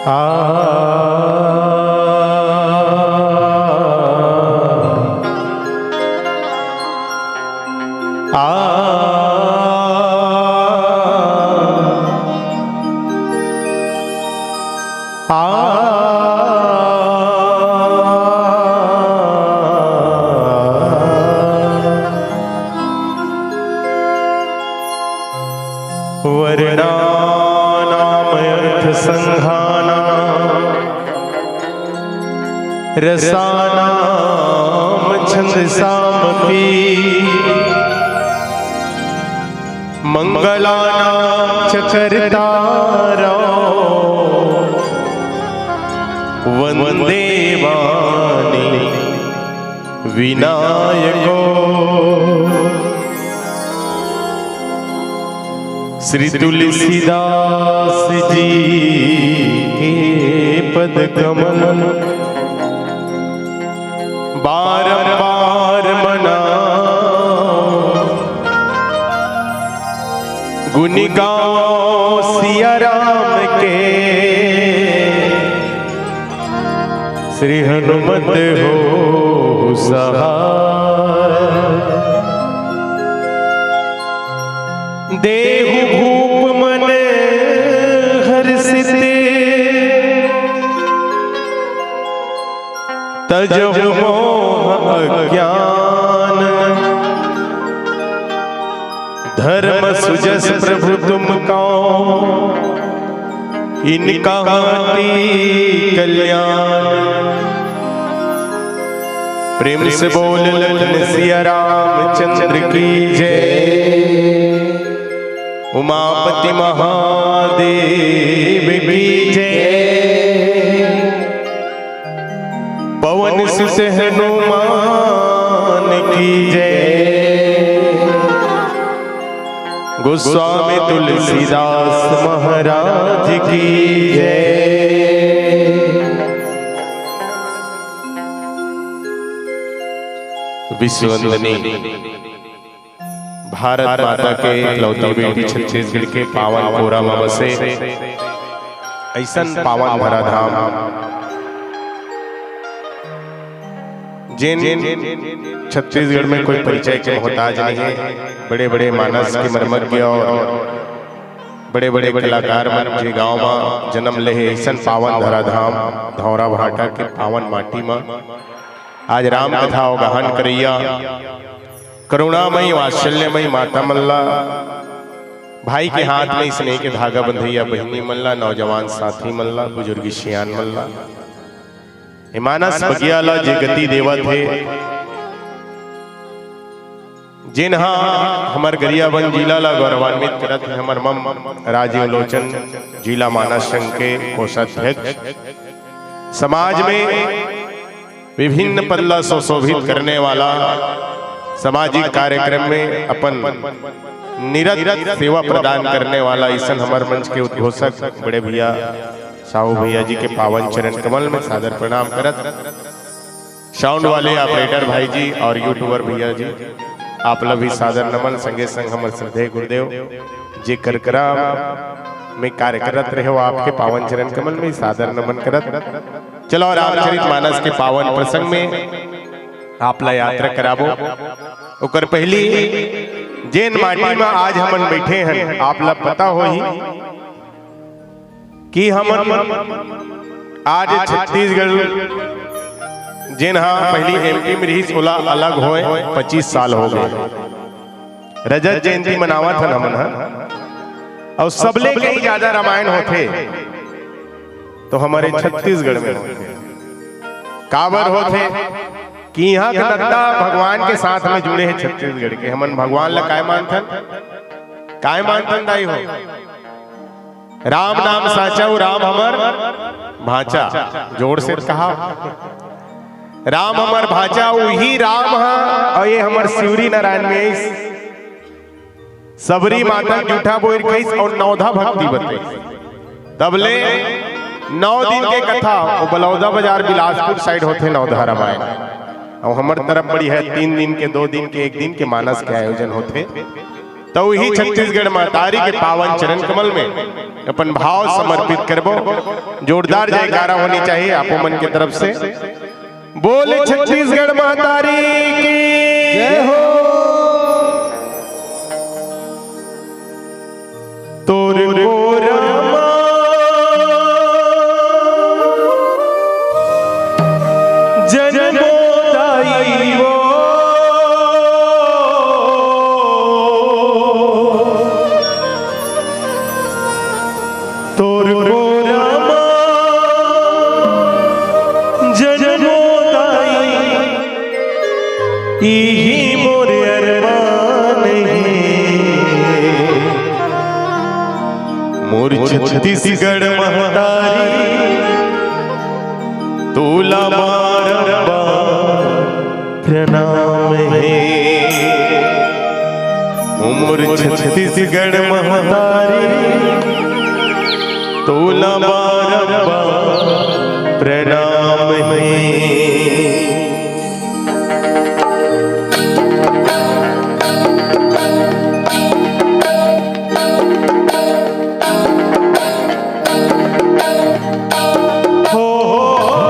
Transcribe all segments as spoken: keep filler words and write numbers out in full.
आ, आ, आ। वर्णानामर्थसङ्घानां रसानां छन्दसामपि। मङ्गलानां च कर्तारौ वन्दे वाणी विनायको। श्री तुलसीदास जी के पद कमल बारंबार मनाओ। गुण गाओ सिया राम के, श्री हनुमत होहु सहाय। देहु भूप मन हरषित, तजहु मोह अज्ञान। धर्म सुजस प्रभु तुम कहो, इनका हाथी कल्याण। प्रेम से बोल लखन सिया रामचंद्र की जय, उमापति महादेव की जय, पवन सुत हनुमान की जय, गोस्वामी तुलसीदास महाराज की जय। विश्ववंदनी भारत माता के इकलौती बेटी, छत्तीसगढ़ के पावन कोरा म बसे अइसन पावन भरा धाम, जेन छत्तीसगढ़ में कोई परिचय के मोहताज नहीं है। बड़े बड़े मानस के मर्मज्ञ और बड़े बड़े कलाकार मन जे गांव म जन्म ले हे, अइसन पावन धरा धाम धौरा भाटा के पावन माटी म आज राम कथा अवगाहन करइया करुणामयी वात्सल्यमयी माता मन ला, भाई के हाथ में स्नेह के धागा बंधइया बहिनी मन ला, नौजवान साथी मन ला, बुजुर्ग सियान मन ला, ए मानस बगिया ला जे गति देवत हे, जेन हा हमर गरियाबंद जिला ला गौरवान्वित करत हे, हमर मम राजीव लोचन, जिला मानस संघ के कोषाध्यक्ष, समाज में विभिन्न पद ला सुशोभित करने वाला, सामाजिक कार्यक्रम में अपन निरत सेवा प्रदान करने वाला अइसन हमर मंच के उद्घोषक बड़े भैया साहू भैया जी के पावन चरण कमल में सादर प्रणाम करत, साउंड वाले ऑपरेटर भाई जी और यूट्यूबर भैया जी, आप ला भी सादर नमन, संगे संग हमर श्रद्धेय गुरुदेव जे कार्यक्रम में कार्यरत रहे हो, आपके पावन चरण कमल में सादर नमन करत। चलो, रामचरित मानस के पावन प्रसंग में आप ला यात्रा कराबो। ओकर पहली, जेन माटी में आज हमन बैठे हैं, आप ला पता होही कि हमन आज छत्तीसगढ़, जेन हा पहली एमपी में रहिस, ओला अलग होए पच्चीस साल हो गए। रजत जयंती मनावत हन हमन ह, अउ सबले कहीं ज्यादा रामायण होथे तो हमरे छत्तीसगढ़ में होथे। काबर होथे कि इहाँ के नत्ता भगवान के साथ में जुड़े हे छत्तीसगढ़ के। हमन भगवान ला काय मानथन, काय मानथन दाई हो? राम नाम साचा, वो राम हमर भांचा। जोर से कहा, राम हमर भांचा, उही राम हा, अउ ये हमर शिवरी नारायण में आइस। सबरी माता जूठा बोइर कहिस अउ नवधा भक्ति बतइस। तब ले नौ दिन के कथा, वो बलौदा बाजार बिलासपुर साइड होथे नवधा रामायण। अउ हमर तरफ बड़ी है तीन दिन के, दो दिन के, एक दिन के मानस के आयोजन होथे। त उही छत्तीसगढ़ महतारी के पावन चरण कमल में अपन भाव समर्पित करबो। जोरदार जयकारा होनी चाहिए आपो मन के तरफ से। बोल छत्तीसगढ़ महतारी की जय हो। तोर कोरा मा जनमो दाई वो, तोर कोरा मा जनमो दाई, इही मोर अरमान हे। मोर छत्तीसगढ़ महतारी, तोला बारंबार प्रणाम हे। ओ मोर छत्तीसगढ़ महतारी, तोला बारंबार प्रणाम हे। हो, हो, हो,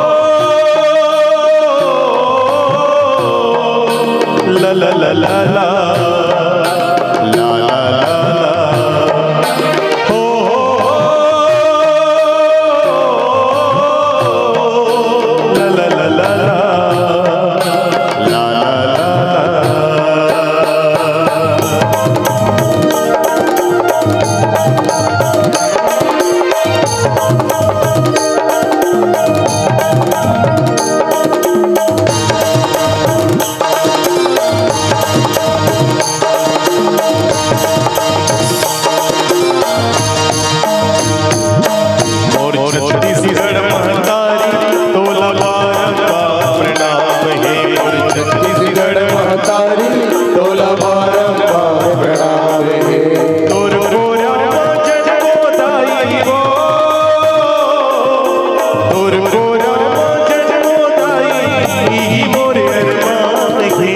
ला, ला, ला, ला, ला। ला, ला, ला, ला। हो, हो, हो, ला, ला, ला, ला, ला। ला, ला, ला, ला। मोर छत्तीसगढ़ महतारी, तोला बारंबार प्रणाम हे। मोर छत्तीसगढ़ महतारी, तोला बारंबार प्रणाम हे। तोर कोरा मा जनमो दाई वो, तोर कोरा मा जनमो दाई, इही मोर अरमान हे।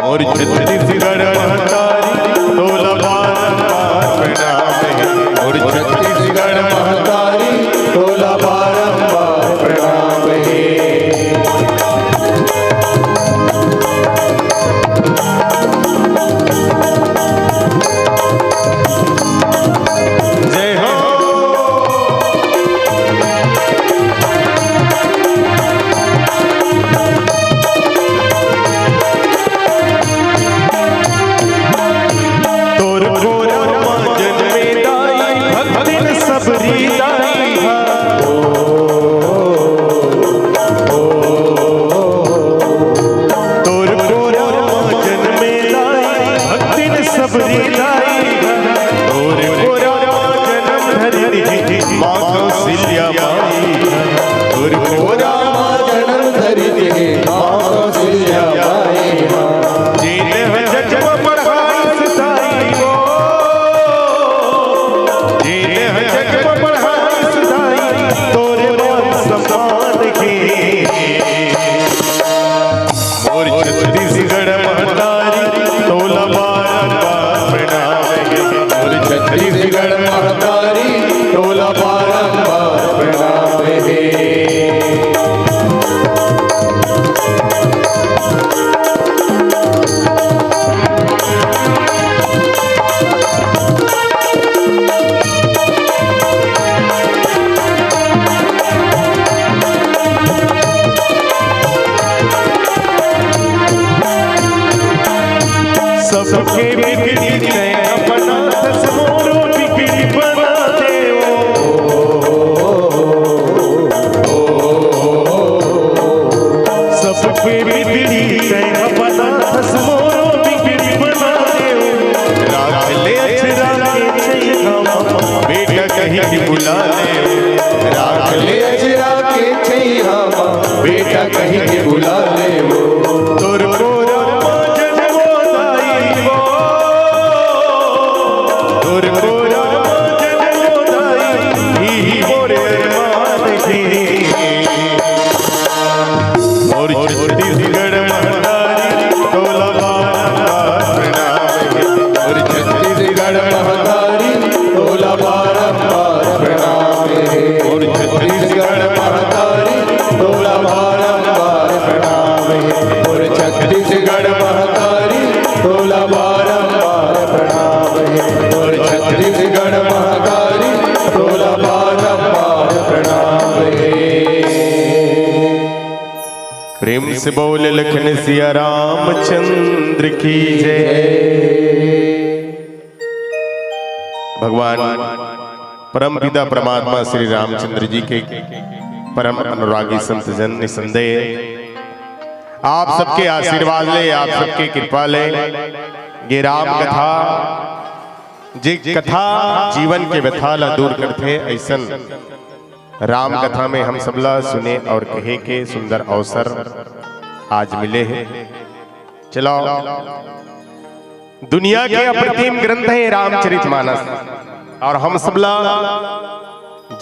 मोर छत्तीसगढ़ महतारी, तोला बारंबार प्रणाम हे। मोर छत्तीसगढ़ महतारी, तोला बारंबार प्रणाम हे। जय हो। तोर कोरा मा जनमे दाई, भक्तिन सबरी दाई हा। तोर कोरा मा जनमे दाई, भक्तिन सबरी दाई हा। तोर कोरा मा जनम धरिन हे माँ कौशल्या माई हा। तोर कोरा मा जनम धरिन हे माँ कौशल्या माई हा। जेन ह जग म बढ़ाइस दाई वो, जेन ह जग म बढ़ाइस दाई, तोरे मान सम्मान हे। मोर छत्तीसगढ़ महतारी, तोला बारंबार प्रणाम हे। मोर छत्तीसगढ़ महतारी, तोला बारंबार प्रणाम हे। सबके बिगड़ी तैं अपनाथस, मोरो बिगड़ी बना देवो। सबके बिगड़ी तैं अपनाथस, मोरो बिगड़ी बना देवो। राख ले अचरा के छैहा मा, बेटा कहि के बुला लेवो। राख ले अचरा के छैहा मा, बेटा कहि के बुला लेवो। तोर कोरा मा जनमो दाई वो, तोर कोरा मा जनमो दाई, इही मोर अरमान हे। मोर छत्तीसगढ़ महतारी, तोला बारंबार प्रेम से बोले लखन सिया रामचंद्र की जय। भगवान परम पिता परमात्मा श्री रामचंद्र जी के परम अनुरागी संत जन, निसंदेह आप सबके आशीर्वाद ले, आप सबके कृपा ले, ये राम कथा, जे कथा जीवन के व्यथा ला दूर करथे, ऐसन राम कथा में हम सबला सुने और कहे के सुंदर अवसर आज मिले हे। चलो, दुनिया के अप्रतिम ग्रंथ हे रामचरित मानस, और हम सबला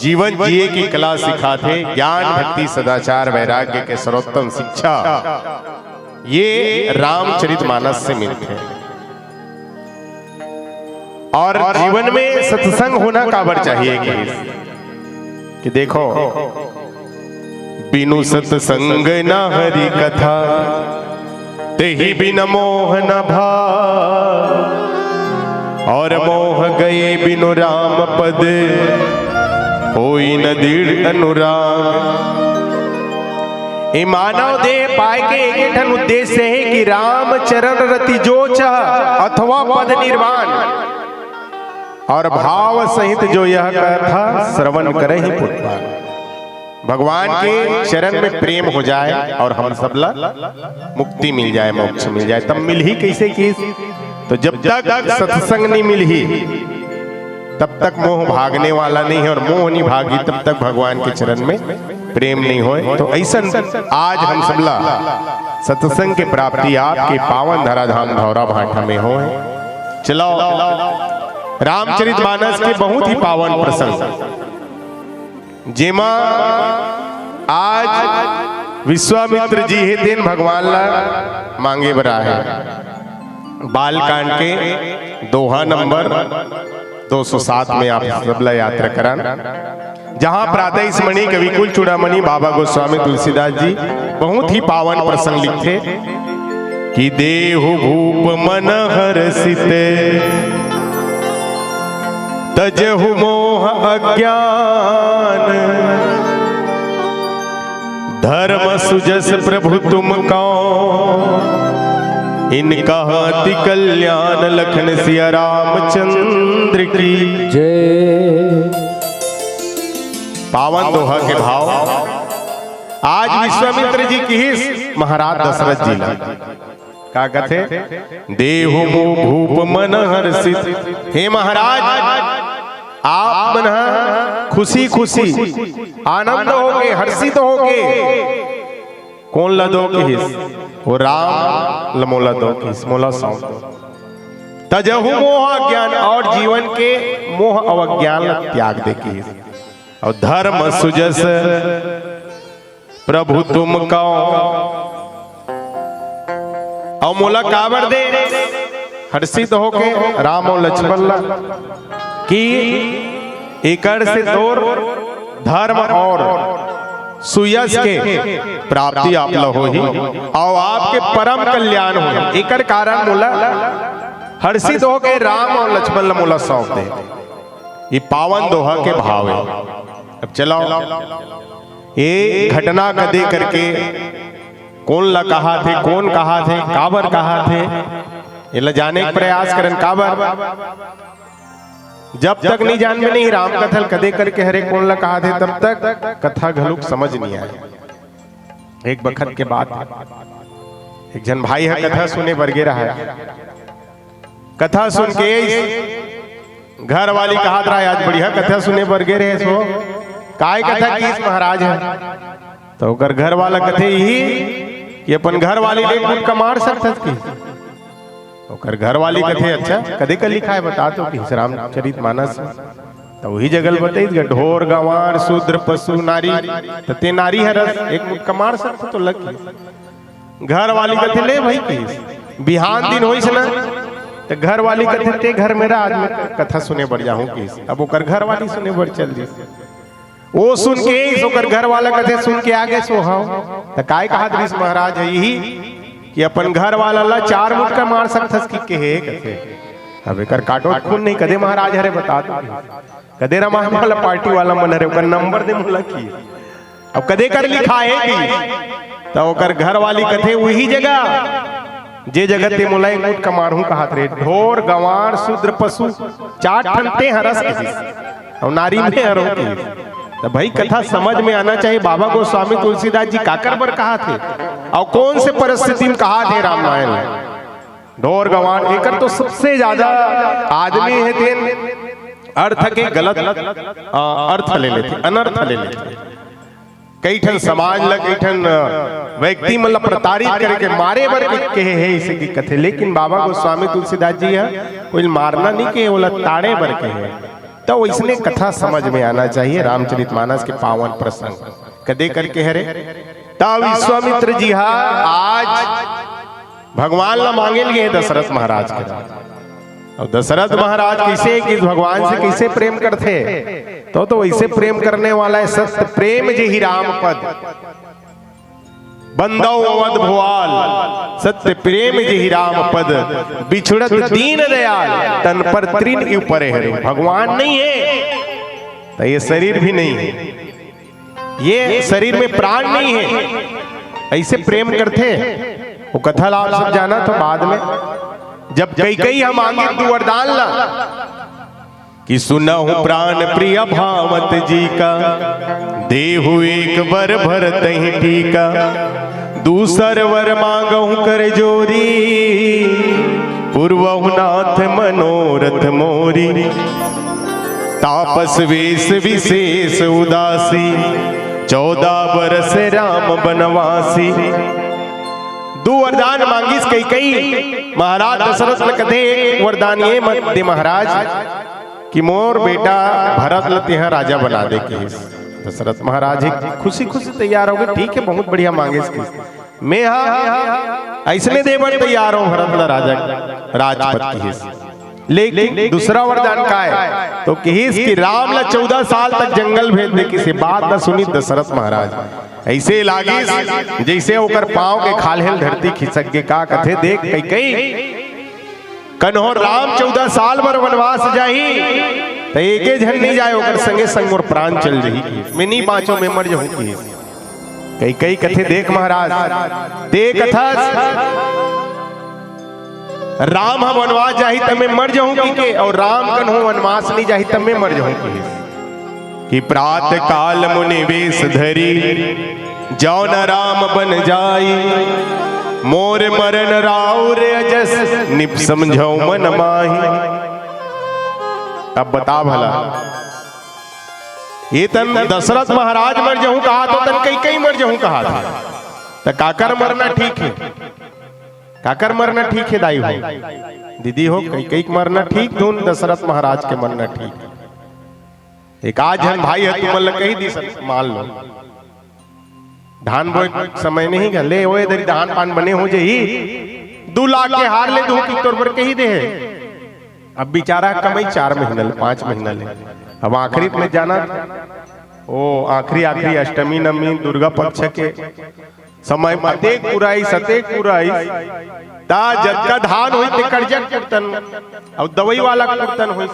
जीवन जिए की कला सिखाथे, ज्ञान, भक्ति, सदाचार, वैराग्य के सर्वोत्तम शिक्षा ये रामचरित मानस से मिलथे। और जीवन में सत्संग होना काबर चाहिए कि, कि देखो, बिनु सत्संग न हरि कथा, तेहि बिन मोह न भाव, और मोह गए बिनु राम पद, होई न दृढ़ अनुराग। ये मानव देह पाए के एक ठन उद्देश्य हे कि राम चरण रति जो चाह, अथवा पद निर्वाण, और भाव सहित जो यह कथा श्रवण करहि पुत पान। भगवान के चरण में प्रेम हो जाए और हम सबला मुक्ति मिल जाए, मोक्ष मिल जाए। तब मिलही कैसे कि, तो जब तक सत्संग नहीं मिलही, तब तक मोह भागने वाला नहीं है, और मोह नहीं भागी तब तक भगवान के चरण में प्रेम नहीं होए। तो ऐसन आज हम सबला सत्संग के प्राप्ति आपके पावन धराधाम धौरा भाठा में होए। चलो, रामचरित मानस के बहुत ही पावन प्रसंग, जेमा आज विश्वामित्र जी हे, तेन भगवान ला मांगे बर आए। बालकांड के दोहा नंबर दो सौ सात में आप सबला यात्रा करन, जहां प्रातः स्मरणी कविकुल चूड़ामणि बाबा गोस्वामी तुलसीदास जी बहुत ही पावन प्रसंग लिखथे कि देहु भूप मन हर्षित, तजहु मोह अज्ञान, धर्म सुजस प्रभु तुम कौ, इनका हाथी कल्याण लखन सिया रामचंद्र की। जय। पावन दोहा के भाव आज विश्वामित्र जी किहिस महाराज दशरथ जी ला। का कथे? देहु मो भूप मन हर्षित। हे महाराज, आप मन ह खुशी खुशी, आनंद होके, हर्षित होके कोन ला दो किहिस? वो राम ल मोला दो किहिस, मोला सौंप दो। तजहु मोह अज्ञान, और जीवन के मोह अवज्ञान ला त्याग दे किहिस। और धर्म सुजस प्रभु तुम कहो। अउ मोला काबर दे? हर्षित होके राम अउ लक्ष्मण ला कि एकर से तोर धर्म और सुयश के प्राप्ति आप ला होही अउ आपके परम कल्याण होही। एकर कारण मोला हर्षित होके राम अउ लक्ष्मण ला मोला सौंप दे। ये पावन दोहा के भाव है। अब चलो, ये घटना कदे करके कोन ला कहाथे, कोन कहाथे, काबर कहाथे, एला जाने के प्रयास करन। काबर? जब तक नहीं जान में नहीं राम कथा ल कदे करके हरे कोन ला कहाथे, तब तक कथा घलुक समझ नहीं आए। एक बखत के बात, एक झन भाई ह कथा सुने बर गे रहा है। कथा सुन के घर वाली कहात रहा, "आज बढ़िया कथा सुने बर गे रहे सो, काय कथा किहिस महाराज ह?" तो ओकर घर वाला कथे यही कि अपन घर वाली ले मुटका मार सकथस कि? ओकर घर वाली कथे, "अच्छा, कदे का लिखा है बता तो," किहिस रामचरित मानस। तो वही जगल बताई, "ढोर गंवार शूद्र पशु नारी, त ते नारी हरस, एक मुटका मार सकथस तो लग किहिस।" घर वाली कथे, "ले भाई," किहिस, "बिहान दिन होइस ना, त घर वाली कथे, 'ते घर में रह, आज मैं कथा सुने बर जाहूं,'" किहिस। अब ओकर घर वाली सुने बर चल दिस। वो सुन के आइस, ओकर घर वाला कथे, "सुन के आ गे सो हव।" त काय कहात रिहिस महाराज ह यही कि अपन घर वाला ला चार मुटका मार सकथस कि, कहे कथे। अब एकर काटो खून नहीं, कदे महाराज हरे बता दो, कदे रामायण वाला पार्टी वाला मन हरे, ओकर नंबर दे मोला कि। अब कदे कर लिखा हे कि, त ओकर घर वाली कथे, "उही जगह, जे जगह ते मोला एक मुटका मारहूं कहत रहे, ढोर, गंवार, शूद्र, पशु, चार ठन ते हरस," कहिस, "अउ नारी में हरहूं," कहिस। त भाई, कथा समझ में आना चाहिए, बाबा गोस्वामी तुलसीदास जी काकर बर कहत हे, अउ कौन से परिस्थिति में कहत हे रामायण में। ढोर गंवार, एकर तो सबसे ज्यादा आदमी हे तेन अर्थ के गलत, अ, अर्थ ले लेथे, अनर्थ ले लेथे। कई ठन समाज ल, कई ठन, अ, व्यक्ति मन ल प्रताड़ित करे के, मारे बर के, कहे हे, इसे की कथे। लेकिन बाबा गोस्वामी तुलसीदास जी ह कोई मारना नहीं कहे, ओला ताड़े बर कहे। त वइसने कथा समझ में आना चाहिए, रामचरितमानस के पावन प्रसंग कदे करके हरे। त विश्वामित्र जी ह आज भगवान ला मांगे ल गे हे दशरथ महाराज के। अउ दशरथ महाराज कइसे कि भगवान से कइसे प्रेम करथे, त, त वइसे प्रेम करने वाला हे। सत्य प्रेम जेहि राम पद, बंदौ अवध भुआल, सत्य प्रेम जेहि राम पद, बिछुड़त दीन दयाल, तन पर तृण इव परे हरे। भगवान नहीं हे, त ये शरीर भी नहीं हे। ये शरीर में प्राण नहीं हे, अइसे प्रेम करथे। वो कथा ला आप सब जानत हो बाद में, जब कैकई ह मांगिस दू वरदान ला कि सुनहु प्राण प्रिय भावत जी का, देहु एक बर भरतहि टीका। दूसर वर मांगहु कर जोरी, पुरवहु नाथ मनोरथ मोरी। तापस वेश विशेष उदासी, चौदह बरस राम बनवासी। दू वरदान मांगिस कैकई, महाराज दशरथ ल कथे, "एक वरदान ये मत दे महाराज कि मोर बेटा भरत ल तेहा राजा बना दे," कहिस। दशरथ महाराज ही खुशी खुशी तैयार हो गे, "ठीक हे, बहुत बढ़िया मांगिस," कहिस। "मैं हा अइसने दे बर तैयार हूं भरत ल राजा, राजपद," कहिस। लेकिन दूसरा वरदान का हे? त कहिस कि राम ला चौदह साल तक जंगल भेज दे, कहिस। बात ला सुनिस दशरथ महाराज, अइसे लागिस जइसे ओकर पांव के खाल्हे ल धरती खिसक गे। का कथे, देख कैकई, कन्हो राम चौदह साल बर वनवास जाही, त एके झन नइ जाय, ओकर संगे संग मोर प्राण चल जही, कहिस। मैं नइ बांचों, मैं मर जहूं, कहिस। कैकई कथे, देख महाराज, ते कथस राम ह वनवास जाही त मैं मर जहूं कहिके, अउ राम कन्हो वनवास नइ जाही त मैं मर जहूं कहिस। कि प्रात काल मुनि वेश धरी, जौन राम बन जाई, मोर मरन राउर अजस, निप समझौ मन माही। अब बता भला, ये तन दशरथ महाराज मर जहूं कहात हो, तन कैकई मर जहूं कहात हो, त काकर मरना ठीक हे? काकर मरना ठीक हे दाई हो, दीदी हो? कैकई के मरना ठीक धुन, दशरथ महाराज के मरना ठीक। एक आध झन भाई ह तुमन ल कहि दिस, मान लो धान बोए समय नहीं गा, ले ओए दरी धान पान बने हो जही, दू लाख के हार ले दूं कि तोर बर कहि दे हे। अब बिचारा कमई चार महीना ले, पांच महीना ले, अब आखिरी में जाना, ओ आखिरी, आखिरी अष्टमी नवमी दुर्गा पक्ष के समय अतेक पुराइस, अतेक पुराइस, ता जतका धान होइस ते कर्जा कुटतन, अउ दवई वाला कुटतन होइस।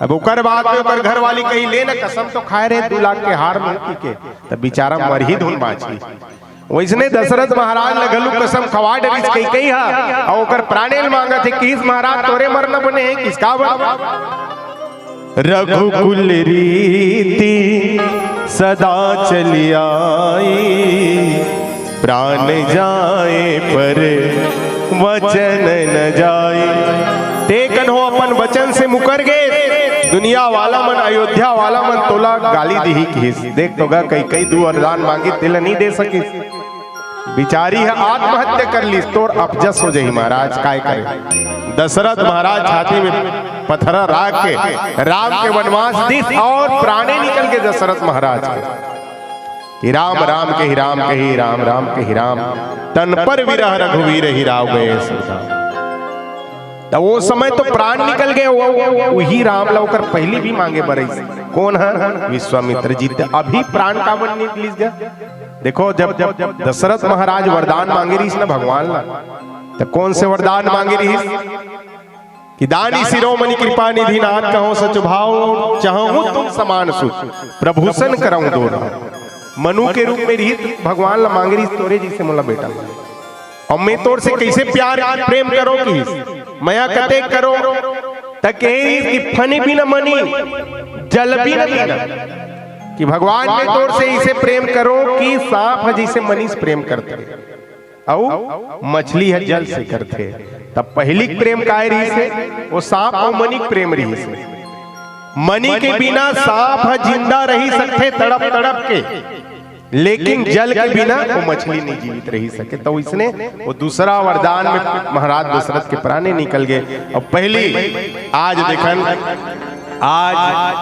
अब ओकर बाद में ओकर घरवाली कही, "ले न, कसम तो खाए रहे दू लाख के हार मुंह के," त बिचारा मरही धुन बांचही। वइसने दशरथ महाराज ल घलो कसम खवा डरिस कैकई ह, अउ ओकर प्राणे ल मांगत हे, कहिस, "महाराज, तोरे मरना बने हे, कहिस का बर?" रघुकुल रीति सदा चली आई, प्राण जाए पर वचन न जाई। ते कन्हो अपन वचन से मुकर गे, दुनिया वाला मन, अयोध्या वाला मन तोला गाली दिही किहिस। देख तो गा, कैकई दू वरदान मांगिस, तेला नहीं दे सकिस। बिचारी ह आत्महत्या कर लिस, तोर अपजस हो जाही महाराज, काय करे। दशरथ महाराज छाती में पथरा राख के राम के वनवास दिस अउ प्राणे निकल गे दशरथ महाराज के। कि राम राम कहि राम कहि, राम राम कहि राम, तन पर विरह रघुवीर ही राव गए सुरधाम। त ओ समय तो प्राण निकल गे, ओ, ओ, उही राम ला ओकर पहिली भी मांगे बर रहिस। कोन ह? विश्वामित्र जी। त अभी प्राण काबर निकलिस गा? देखो, जब, जब, जब दशरथ महाराज वरदान मांगे रहिस ना भगवान ला, त कोन से वरदान मांगे रहिस? कि दानी शिरोमणि कृपा निधि नाथ कहौं सच भाव, चाहौं तुम समान सुत प्रभूषण करौं दोहराव। मनु के रूप में रिहिस, भगवान ला मांगे रिहिस, "तोरे जइसे मोला बेटा।" "अउ मैं तोर से कइसे प्यार, प्रेम करों?" किहिस। "मया कतेक करों?" त कहे रिहिस कि "फनी बिन मनी, जल बिन मीना।" कि भगवान, मैं तोर से अइसे प्रेम करों कि सांप ह जइसे मनी से प्रेम करथे, अउ मछली ह जल से करथे। त पहिली के प्रेम काय रिहिस हे? वो सांप अउ मनी के प्रेम रिहिस हे। मनी के बिना सांप ह जिंदा रहि सकथे तड़प तड़प के, लेकिन जल के बिना वो मछली नहीं जीवित रहि सके। त इसने वो दूसरा वरदान में महाराज दशरथ के प्राणे निकल गे। अउ पहिली आज देखन, आज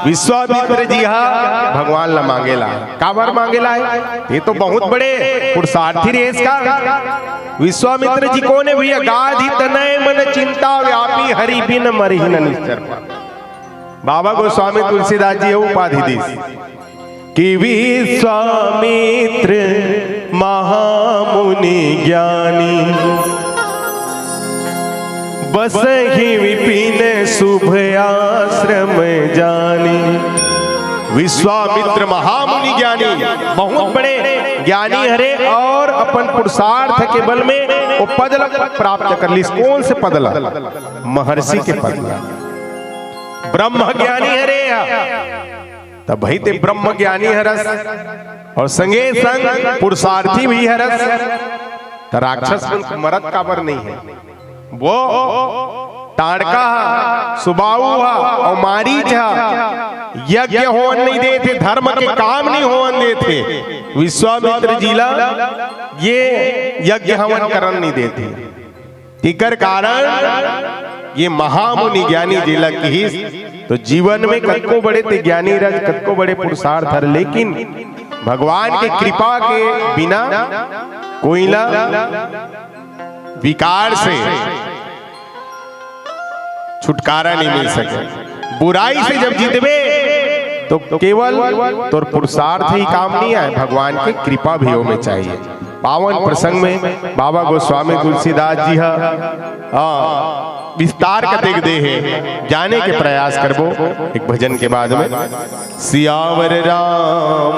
विश्वामित्र जी हा भगवान ला मांगे ला। काबर मांगे ला हे? ये तो बहुत बड़े पुरुषार्थी रिहिस का। विश्वामित्र जी कोन हे भैया? "गाधि तनय मन चिंता व्यापी, हरि बिन मरहि न निश्चर पापी।" बाबा गोस्वामी तुलसीदास जी हे उपाधि दिस कि विश्वामित्र महामुनि ज्ञानी, बसहि विपिन शुभ आश्रम जानी। विश्वामित्र महामुनि ज्ञानी, बहुत बड़े ज्ञानी हरे, अउ अपन पुरुषार्थ के बल में वो पद ला प्राप्त कर लिस। कोन से पद ला? महर्षि के पद ला। ब्रह्म ज्ञानी हरे या। त भई ते ब्रह्म ज्ञानी हरस अउ संगे संग पुरुषार्थी भी हरस, त राक्षस मन के मरत काबर नहीं हे? वो ताड़का हा, सुबाहु हा अउ मारीच हा यज्ञ होवन नहीं देथे, धर्म के काम नहीं होवन देथे। विश्वामित्र जी ला ये यज्ञ हवन करन नहीं देथे। तेकर कारण ये महामुनि ज्ञानी जेला किहिस, तो जीवन में कतको बड़े ते ज्ञानी रह, कतको बड़े पुरुषार्थ हर, लेकिन भगवान के कृपा के बिना कोई ला विकार से छुटकारा नहीं मिल सके। बुराई से जब जीतबे, तो केवल तोर पुरुषार्थ ही काम नहीं आए, भगवान की कृपा भी ओमे चाहिए। पावन प्रसंग में बाबा गोस्वामी तुलसीदास जी हा, हाँ, विस्तार कतेक दे हे, जाने के प्रयास करबो एक भजन के बाद में। सियावर राम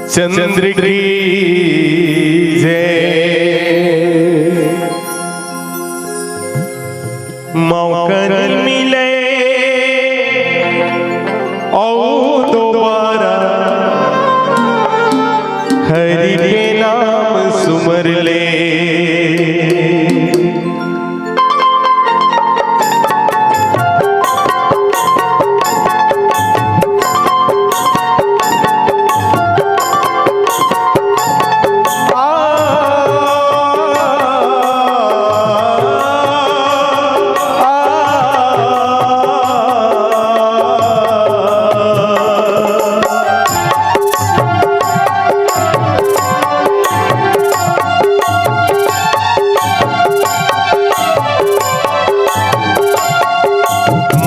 चंद्र की जय। मौका नहीं मिले अउ दोबारा हरि के नाम सुमर ले।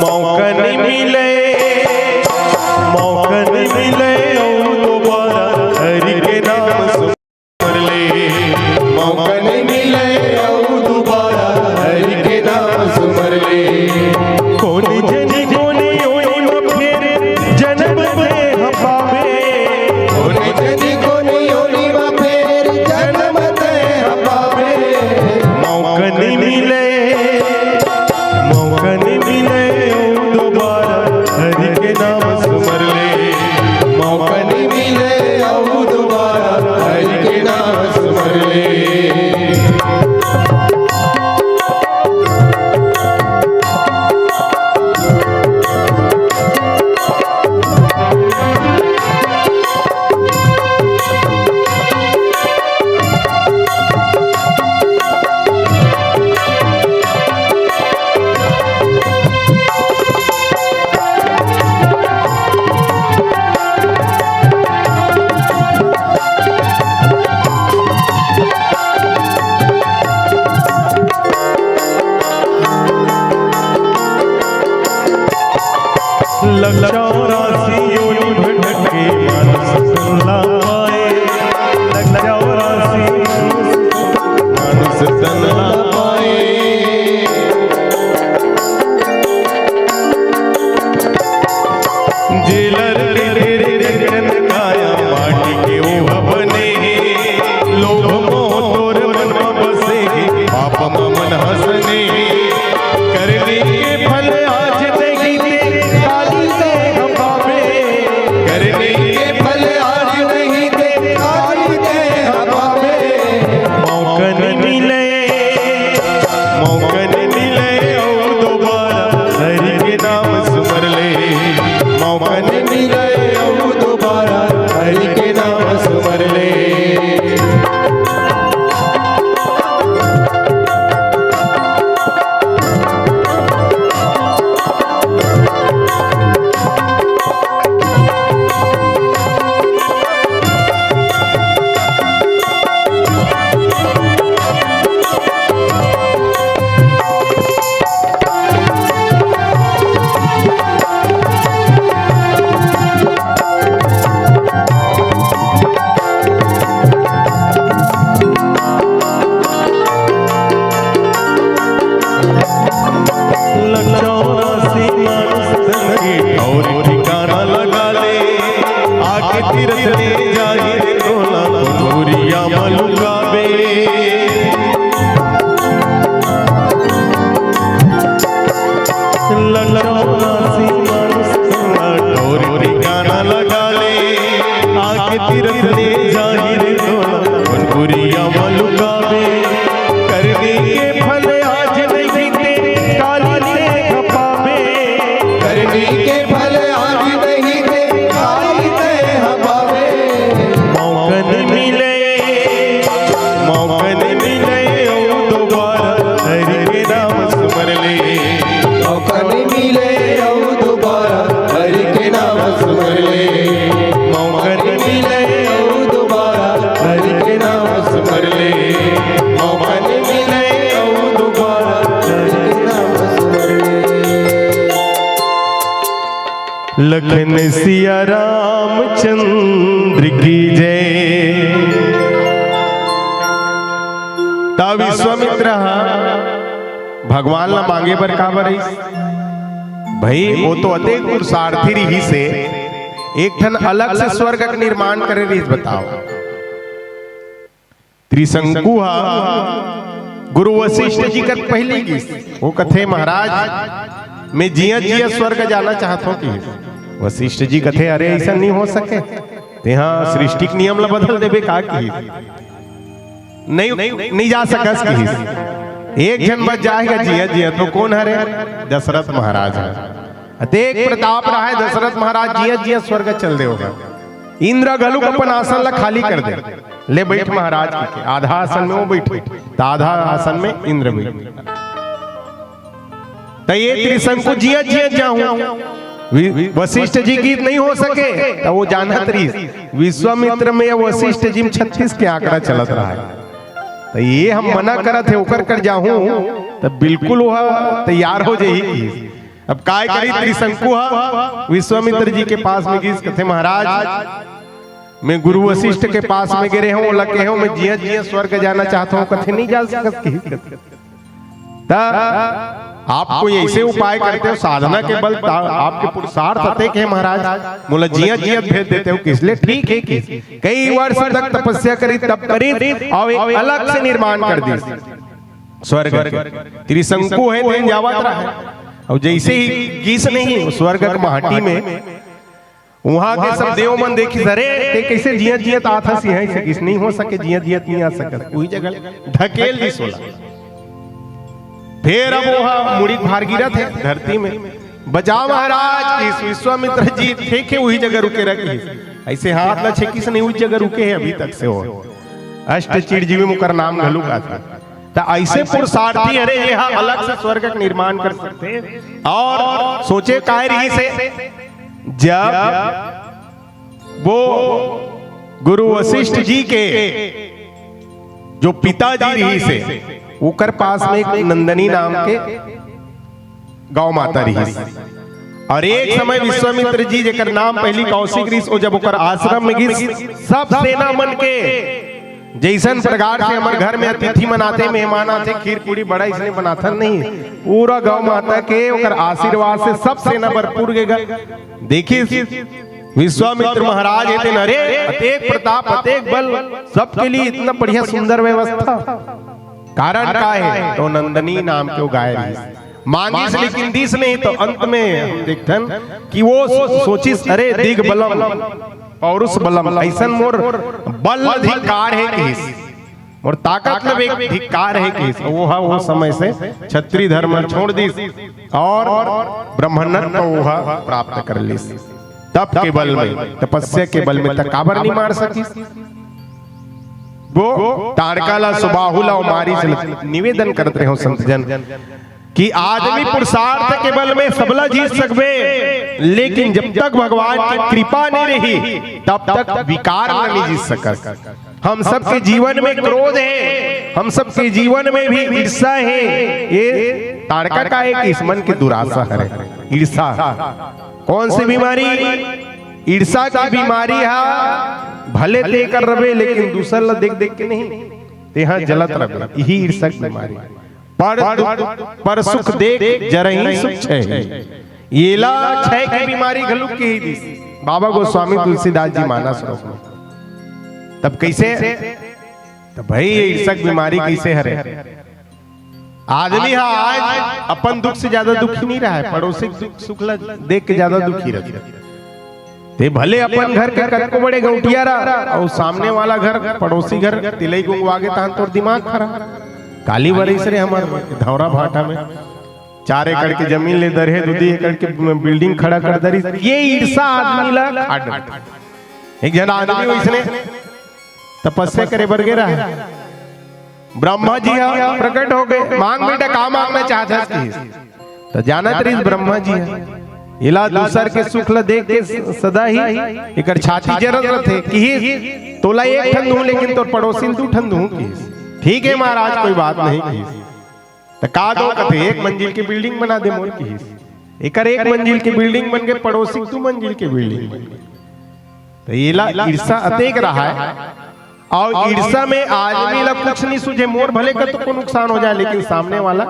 मौका नहीं मिले, मौका नहीं मिले अउ दोबारा हरि के नाम सुमर ले। मौका नहीं मिले अउ दोबारा हरि के नाम सुमर ले। कोन जनी कोन योनि म फेर जनम ते ह पावे। कोन जनी कोन योनि म फेर जनम ते ह पावे। मौका नहीं मिले, मौका नहीं मिले अउ दोबारा हरि के नाम सुमर ले। मौका नहीं मिले अउ दोबारा हरि के नाम सुमर ले। लग चौरासी योनि भटके मानुष तन ला पाए। लग चौरासी मानुष तन ला पाए। जेलर के तेरे जन काया मिले अउ दोबारा हरि के नाम सुमर ले। लखनऊ राशि मानुष तन के और ठिकाना लगा ले। आके तीरथ ले जाहि रे तोला कुनकुरिया म लुकाबे। लखनऊ राशि मानुष तन और ठिकाना लगा ले। आके तीरथ ले जाहि रे तोला कुनकुरिया म लुकाबे। करनी के फल आज नहीं ते काली ते खपाबे। करनी के फल आज नहीं ते काली ते खपाबे। मौका नहीं मिले, मौका नहीं मिले, ओ दोबारा हरि के नाम सुमर ले। मौका नहीं मिले, ओ दोबारा हरि के नाम सुमर ले। मौका नहीं मिले, ओ दोबारा हरि के नाम सुमर ले। मौका नहीं मिले, ओ दोबारा हरि के नाम सुमर ले। लखन सिया रामचंद्र की जय। ता विश्वामित्र हा भगवान ला मांगे बर काबर रहिस? भई, वो तो अतेक पुरुषार्थी रहिस हे, एक ठन अलग से स्वर्ग के निर्माण करे रहिस। बताओ, त्रिशंकु हा गुरु वशिष्ठ जी कर पहिली गिस, वो कथे, "महाराज, मैं जिया जिया स्वर्ग जाना चाहत हूँ," किहिस। वशिष्ठ जी कथे, "अरे, ऐसा नहीं हो सके, तेहा सृष्टि के नियम ला बदल देबे का?" किहिस। नहीं, नहीं जा सकस किहिस। एक झन बस जाएगा जिया जिया, तो कौन हरे? दशरथ महाराज हरे। अतेक प्रताप रहे दशरथ महाराज, जिया जिया स्वर्ग चल दे होगा। इंद्र घलुक अपन आसन ला खाली कर दे, "ले बैठ महाराज," कहिके। आधा आसन में वो बैठे, त आधा आसन में इंद्र बैठे। त ये त्रिशंकु जिया जिया जाहूं, वि-, वशिष्ठ जी गिस नहीं हो सके, त वो जानत रहिस विश्वामित्र में या वशिष्ठ जी में छत्तीस के आंकड़ा चलत रहा है। त ये हम मना करत हे, ओकर कर जाहूं, त बिल्कुल वो तैयार हो जाही किहिस। अब काय करी, त्रिशंकु हा विश्वामित्र जी के पास में गिस, कथे, "महाराज, मैं गुरु वशिष्ठ के पास में गे रहे हूं, ओला कहे हूं, मैं जिया जिया स्वर्ग जाना चाहत हूं," कथे, "नहीं जा सकस," किहिस। त आप कोई ऐसे उपाय करते हो, साधना के बल, ता-, आपके पुरुषार्थ अतेक हे महाराज, मोला जिया जिया भेज देते हो, किहिस ले ठीक हे। किहिस कई वर्ष तक तपस्या करिस, तप करिस, अउ एक अलग से निर्माण कर दिस स्वर्ग के। त्रिशंकु हे, तेन जावत रहे, अउ जैसे ही गिस नहीं स्वर्ग के माटी में, उहां के सब देव मन देखिस, "अरे, ते कैसे जियत जियत आत हस इहां से? किस नहीं हो सके, जियत जियत नहीं आ सकत।" उही जगह ढकेल दिस ओला। फेर अब ओहा मुड़ी भार गिरत हे धरती में, "बचा महाराज," किहिस। विश्वामित्र जी देखे उही जगह रुके रहिस, ऐसे हाथ ला छेकिस नहीं, उही जगह रुके हे अभी तक से वो। अष्ट चिरजीवी ओकर नाम घलुक आथे। त ऐसे पुरुषार्थी हरे, ये हा अलग से स्वर्ग के निर्माण कर सकथे। अउ सोचे काय रहिस हे, जब वो गुरु वशिष्ठ जी के जो पिताजी रहिस हे, ओकर पास में एक नंदिनी नाम के गौ माता रहिस। अउ एक समय विश्वामित्र जी, जेकर नाम पहिली कौशिक रहिस, वो जब ओकर आश्रम में गिस, सब सेना मन के, जैसन प्रकार से हमर घर में अतिथि मन आथे, मेहमान आथे, खीर पूड़ी बड़ा इसने बनाथन नहीं, पूरा गौ माता के ओकर आशीर्वाद से सब सेना भरपूर गे गा। देखिस विश्वामित्र महाराज हे तेन, अरे, अतेक प्रताप, अतेक बल, सबके लिए इतना बढ़िया सुंदर व्यवस्था। कारण का हे? तो नंदिनी नाम के वो गाय रहिस, मांगिस लेकिन दिस नहीं। तो अंत में हम देखथन कि वो सो-, सोचिस, "अरे, दिग बलम, पौरुष बलम, ऐसन मोर बल अधिकार हे," किहिस, "मोर ताकत में एक अधिकार हे," किहिस। वो हा वो समय से क्षत्रिय धर्म छोड़ दिस अउ ब्राह्मणत्व वो हा प्राप्त कर लिस। तप के बल में, तपस्या के बल में त काबर नहीं मार सकिस? वो ताड़का ला, सुबाहु ला अउ मारिच ला निवेदन करत रहे हो संत जन कि आदमी पुरुषार्थ के बल में सबला जीत सकबे, लेकिन जब तक भगवान की कृपा नहीं रही, तब तक विकार ला नहीं जीत सकस। हम सबके जीवन में क्रोध है, हम सबके जीवन में भी ईर्षा है। ये ताड़का का एक इस मन की दुराशा है, ईर्षा। कौन सी बीमारी? ईर्षा की बीमारी हा। भले ते कर रबे, लेकिन दूसर ला देख देख के नहीं, तेहा जलत रबे, यही ईर्षा की बीमारी। पर दुख, पर सुख देख जरहि सुख छहि। येला छय के बीमारी घलुक कहि दिस बाबा गोस्वामी तुलसीदास जी मानस श्लोक में। तब कैसे? तो भाई, ये ईर्षा के बीमारी कैसे हरे? आदमी हा आज अपन दुख से ज्यादा दुखी नहीं रहा है, पड़ोसी के दुख सुख ला देख के ज्यादा दुखी रहता है। ते भले अपन घर के कतको बड़े गौंटिया रहा, अउ सामने वाला घर, पड़ोसी घर तिलई गुंगवा गे, तहान तोर दिमाग खराब। काली बरिस रे हमर धौरा भाटा में चार एकड़ के जमीन ले दरहे, दू एकड़ के बिल्डिंग खड़ा कर दरिस। ये ईर्षा आदमी ला खा डरथे। एक झन आदमी वैसने तपस्या करे बर गे रहा, ब्रह्मा जी हा प्रकट हो गए। "मांग बेटा, का मांगना चाहत हस?" किहिस। त जानत रहिस ब्रह्मा जी हा, "एला दूसर के सुख ला देख के स-, सदा ही एकर छाती जरत रथे।" किहिस, "तोला एक ठन दूं, लेकिन तोर पड़ोसी ल दू ठन दूं।" किहिस। "ठीक है महाराज, कोई बात नहीं।" किहिस। त का दो? कथे, "एक मंजिल के बिल्डिंग बना दे मोर।" किहिस। एकर एक मंजिल के बिल्डिंग बन गे, पड़ोसी के दू मंजिल के बिल्डिंग बन गे। त एला ईर्षा अतेक रहा है, अउ ईर्षा में आदमी ला कुछ नहीं सूझे, मोर भले कतको नुकसान हो जाए, लेकिन सामने वाला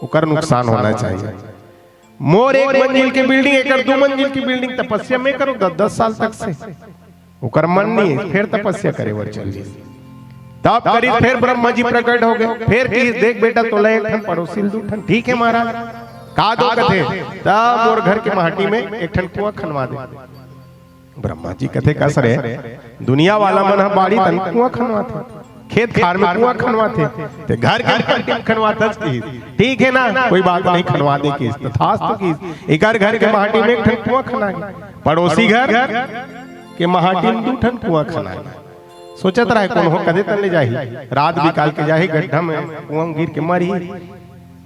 ओकर नुकसान होना चाहिए। मोर एक मंजिल के बिल्डिंग, एकर दू मंजिल के बिल्डिंग, तपस्या में करो दस, दस साल तक से, ओकर मन नहीं है, फिर तपस्या करे बर चल दिस। तब करिस, फिर ब्रह्मा जी प्रकट हो गए, फिर किहिस, "देख बेटा, तोला एक ठन पड़ोसी ल दू ठन।" "ठीक है महाराज।" "का दो?" कथे, "त मोर घर के माटी में एक ठन कुआं खनवा दे।" ब्रह्मा जी कथे, "कस रे, दुनिया वाला मन ह बाड़ी तन कुआं खनवाथे, खेत खार में कुआं खनवाथे, ते घर के माटी में खनवाथस?" किहिस। "ठीक है ना, कोई बात नहीं, खनवा दे।" किहिस। तथास्तु किहिस। एकर घर के माटी में एक ठन कुआं खना गे, पड़ोसी घर के माटी में दू ठन कुआं खना गे। सोचत रहे, कोनो ह कदे तन ले जाही, रात बिकाल के जाही, गड्ढा में कुआं गिर के मरही।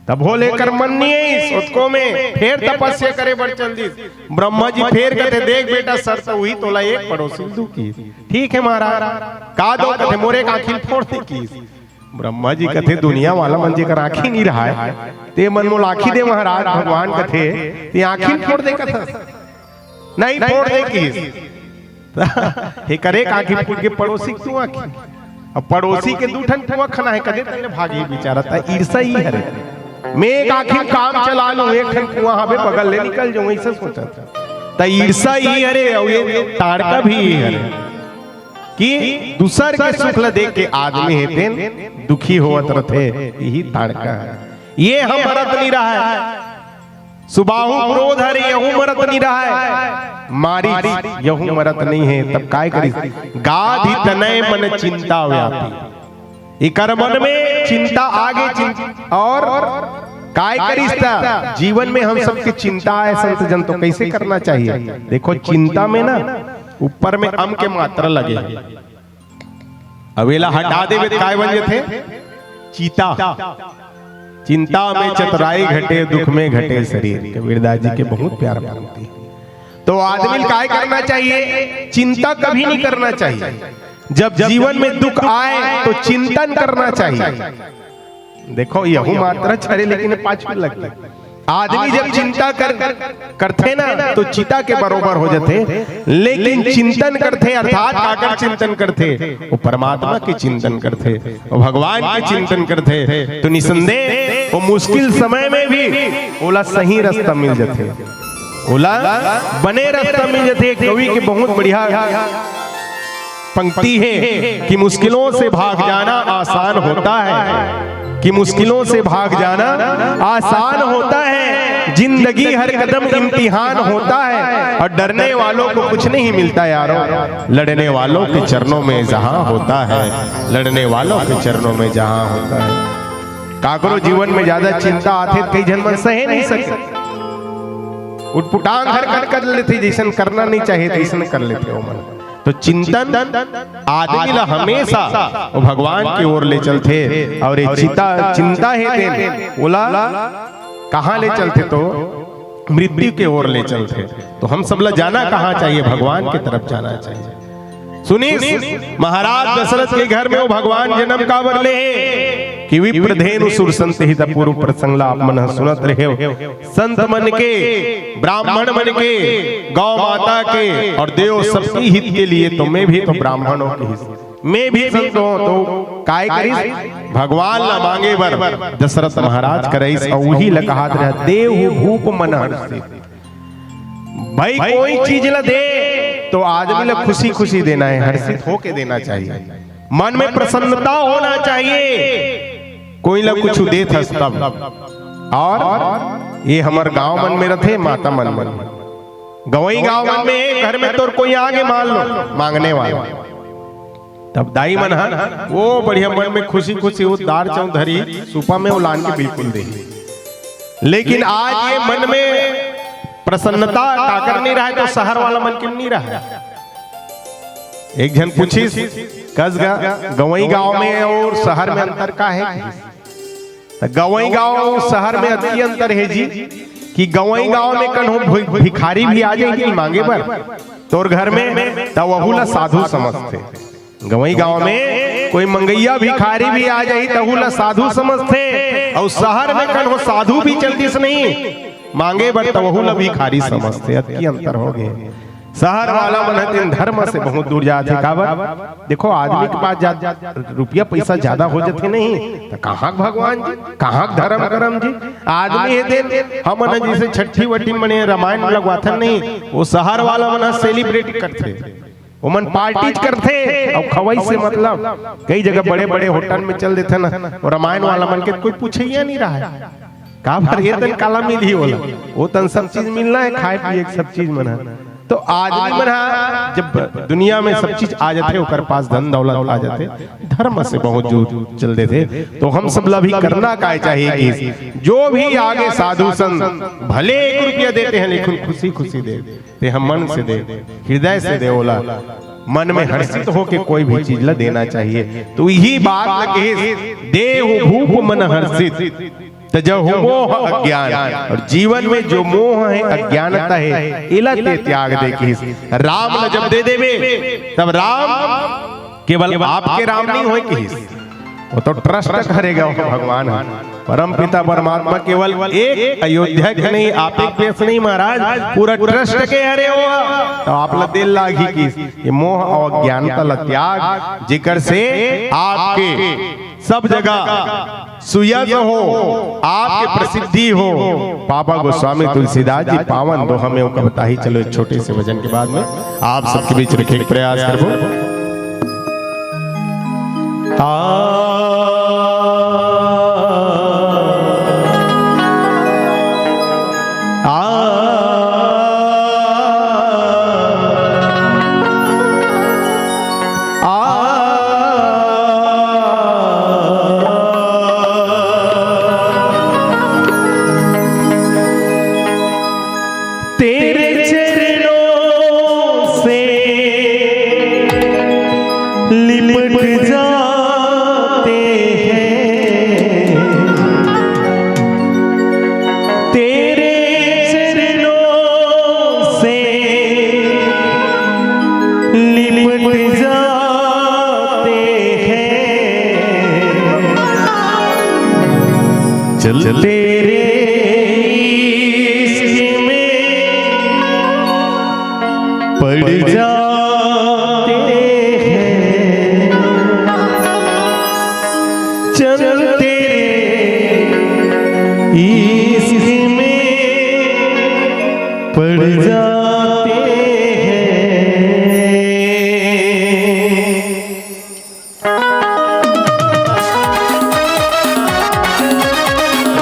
तभो ले एकर मन नहीं आइस, ओतको में फेर तपस्या करे बर चल दिस। ब्रह्मा जी फेर कथे, "देख बेटा, शर्त उही, तोला एक पड़ोसी ल दू।" किहिस। "ठीक है महाराज।" "का दो?" कथे, "मोर एक आँखी ल फोड़ दे।" किहिस। ब्रह्मा जी कथे, "दुनिया वाला मन जेकर आँखी नहीं रहा है, ते मन मोला आँखी दे महाराज।" भगवान कथे, "ते आँखी ल फोड़ दे कथस?" "नहीं फोड़ दे।" किहिस। एकर एक आँखी फूट गे, पड़ोसी के दू आँखी। अब पड़ोसी के दू ठन कुआं खना है, कदे तन ले भागही बेचारा। त ईर्षा ही हरे, "मैं एक आँखी में काम चला लूं, एक ठन कुआं हवे, बगल ले निकल जाऊं," ऐसे सोचत। त ईर्षा ही हरे, अउ ये ताड़का भी ही हरे कि दूसर के सुख ल देख के आदमी हे तेन दुखी होवत रथे, यही ताड़का है। ये ह मरत नहीं रहा है। सुबाहु क्रोध हरे, यहू मरत नहीं रहा है। मारिच, यहू मरत नहीं है। तब काय करिस? "गाधि तनय मन चिंता व्यापी।" इकर मन में चिंता आगे, चिंता, और काय करिस? त जीवन में हम सबके चिंता है संत जन, तो कैसे करना चाहिए? देखो, चिंता में ना ऊपर में अम के मात्रा लगे। अब एला हटा देबे त काय बन जथे? चिता। "चिंता में चतुराई घटे, दुख में घटे शरीर।" कबीरदास जी के बहुत प्यारा पंक्ति। तो आदमी ल काय करना चाहिए? चिंता कभी नहीं करना चाहिए। जब जीवन में दुख आए तो चिंतन करना चाहिए। देखो, यहू मात्रा छरे, लेकिन पाछू लगथे। आदमी जब चिंता कर, करथे ना, तो चिता के बरोबर हो जाथे। लेकिन चिंतन करथे, अर्थात काकर चिंतन करथे? वो परमात्मा के चिंतन करथे, वो भगवान के चिंतन करथे, तो निसंदेह वो मुश्किल समय में भी ओला सही रास्ता मिल जाथे, ओला बने रास्ता मिल जाथे। कवि के बहुत बढ़िया पंक्ति है कि मुश्किलों से भाग जाना आसान होता है, कि मुश्किलों से भाग जाना आसान होता है, जिंदगी हर कदम इम्तिहान होता है, और डरने वालों को कुछ नहीं मिलता यारो, लड़ने वालों के चरणों में जहां होता है, लड़ने वालों के चरणों में जहां होता है। काकरो जीवन में ज्यादा चिंता आथे, कई झन मन सहे नहीं सके। उटपुटांग हरकत कर लेथे, जइसन करना नहीं चाहिए तइसन कर लेथे ओमन। तो चिंतन आदमी ला हमेशा वो भगवान की ओर ले चलथे, और ये चिता चिंता हे तेन ओला कहाँ ले चलथे? तो मृत्यु के ओर ले चलथे। तो हम सब ला जाना कहाँ चाहिए? भगवान की तरफ जाना चाहिए। सुनीस, महाराज दशरथ के घर में वो भगवान जन्म काबर ले हे कि विप्र धेनु सुर संत हित, पूर्व प्रसंग ला आप मन ह सुनत रहे हो। संत मन के, ब्राह्मण मन के, गौ माता के और देव सबके हित के लिए तो मैं भी तो ब्राह्मण हूँ कहिस, मैं भी संत हूँ। तो काय करिस? भगवान ला मांगे बर दशरथ महाराज करइस, और वही ला कहात रहा, देहु भूप मन हर्षित। भाई, कोई चीज ला दे तो आदमी ला खुशी खुशी देना है, हर्षित होके देना चाहिए, मन में प्रसन्नता होना चाहिए। कोई ला कुछ देत हस तब, और ये हमर गांव मन में रथे, माता मन मन, गंवई गांव मन में, घर में तोर कोई आगे मान लो मांगने वाला, तब दाई मन ह वो बढ़िया मन में खुशी खुशी वो दार चाउर धरी, सूपा में वो लान के बिल्कुल दे। लेकिन आज ये मन में प्रसन्नता काकर नहीं रहा है, तो शहर वाला मन के नहीं रहा है। एक झन पूछिस, कस गा, गंवई गांव में और शहर में अंतर का है? त गंवई गांव शहर में अतकी अंतर हे जी, कि गंवई गांव में कन्हो भि-, भिखारी भी आ जाही मांगे बर तोर घर में, त वहू ला साधु समझथे। गंवई गांव में कोई मंगइया भिखारी भी आ जाही, तहू ला साधु समझथे। और शहर में कन्हो साधु भी चलतिस नहीं मांगे बर, त वहू ला भिखारी समझथे। अतकी अंतर हो गए। शहर वाला मन ह तेन धर्म से बहुत दूर जाथे। काबर? देखो, आदमी के पास जा, रुपया पैसा ज्यादा हो जाथे नहीं, त कहाँ के भगवान जी, कहाँ के धर्म करम जी? आदमी हे तेन, हमन ह जइसे छट्ठी वट्ठी मने रामायण लगवाथन नहीं, वो शहर वाला मन ह सेलिब्रेट करथे, ओमन पार्टी करथे, और खवई से मतलब कई जगह बड़े बड़े होटल में चल देथे ना, वो रामायण वाला मन के कोई पूछइया नहीं रहा है। काबर? ये तन काला मिलही ओला, वो तन सब चीज मिलना है, खाए पिए के सब चीज मन है। तो आदमी मन ह जब दुनिया में सब चीज आ जाथे, ओकर पास धन दौलत आ जाथे, धर्म से बहुत दूर चल देथे। तो हम सब ला भी करना काय चाहिए कि जो भी आगे साधु संत भले एक रुपया देते हैं, लेकिन खुशी खुशी दे, ते हम मन से दे, हृदय से दे ओला। मन में हर्षित होके कोई भी चीज ला देना चाहिए। तो यही बात ला कहिस, देहु भूप मन हर्षित, तजहु मोह अज्ञान। और जीवन में जो मोह है, अज्ञानता है, एला ते त्याग दे कहिस। राम ला जब दे देबे, तब राम केवल आपके राम नहीं होय कहिस, वो तो ट्रस्ट करे गा भगवान ह। परम पिता परमात्मा केवल एक, अयोध्या के नहीं, आप एक पेश नहीं महाराज, पूरा ट्रस्ट के हरे हो। तो आप ला दे लागही कहिस, ये मोह और अज्ञानता ला त्याग, जेकर से आपके सब जगह सुयश हो, आपके प्रसिद्धि हो। पापा गोस्वामी तुलसीदास जी पावन दोहा में ओकर बताही। चलो, एक छोटे से भजन के बाद में आप सबके बीच रखे के प्रयास करबो। आ, आ, आ, तेरे चरणों से लिपट जाते हैं, तेरे चरणों से लिपट जाते हैं। चल तेरे इश्क में पड़ जाते हैं, चल तेरे इश्क में पड़ जाते हैं।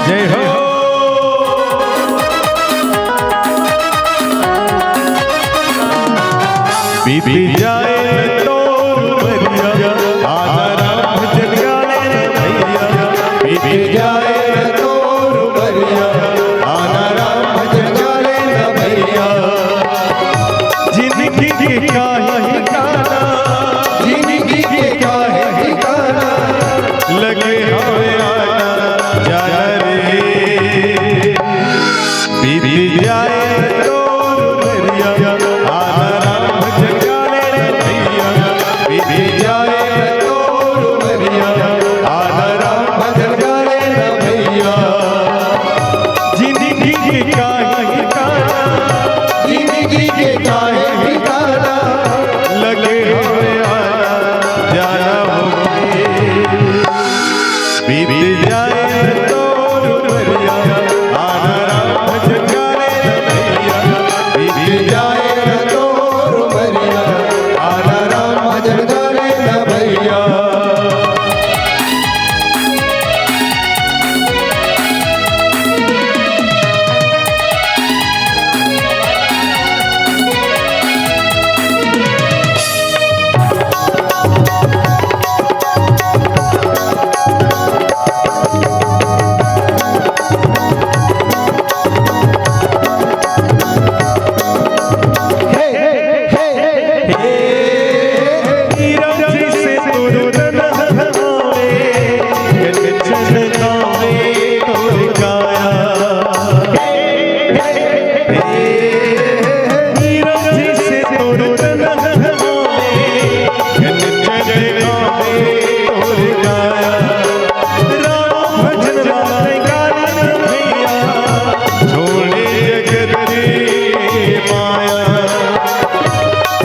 जय हो। बीत जाए तो उमरिया, आधा राम भजन गा ले भैया। बीत जाए तो उमरिया, आधा राम भजन गा ले जिंदगी के काहे ठिकाना, जिंदगी के काहे ठिकाना, लगे हवे आना जाना रे। बीत जाए तोर उमरिया, आना राम भजन गावे न भैया। बीत जाए तोर उमरिया, आना राम भजन गावे न भैया। जिंदगी के काहे ठिकाना, जिंदगी के काहे ठिकाना, लगे हवे आना जाना हो। बीत जाए तोर उमरिया, आना राम भजन गावे न भैया। बीत जाए तोर उमरिया, आना राम भजन गावे न भैया।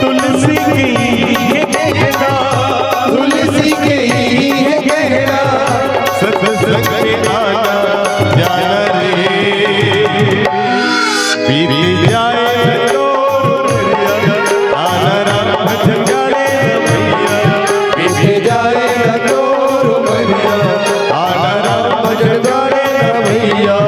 तुलसी के ही है कहना, तुलसी के ही है कहना, सत्संग में आना जाना रे। बीत जाए तोर उमरिया, आना राम भजन गावे न भैया। बीत जाए तोर उमरिया, आना राम भजन गावे न भैया।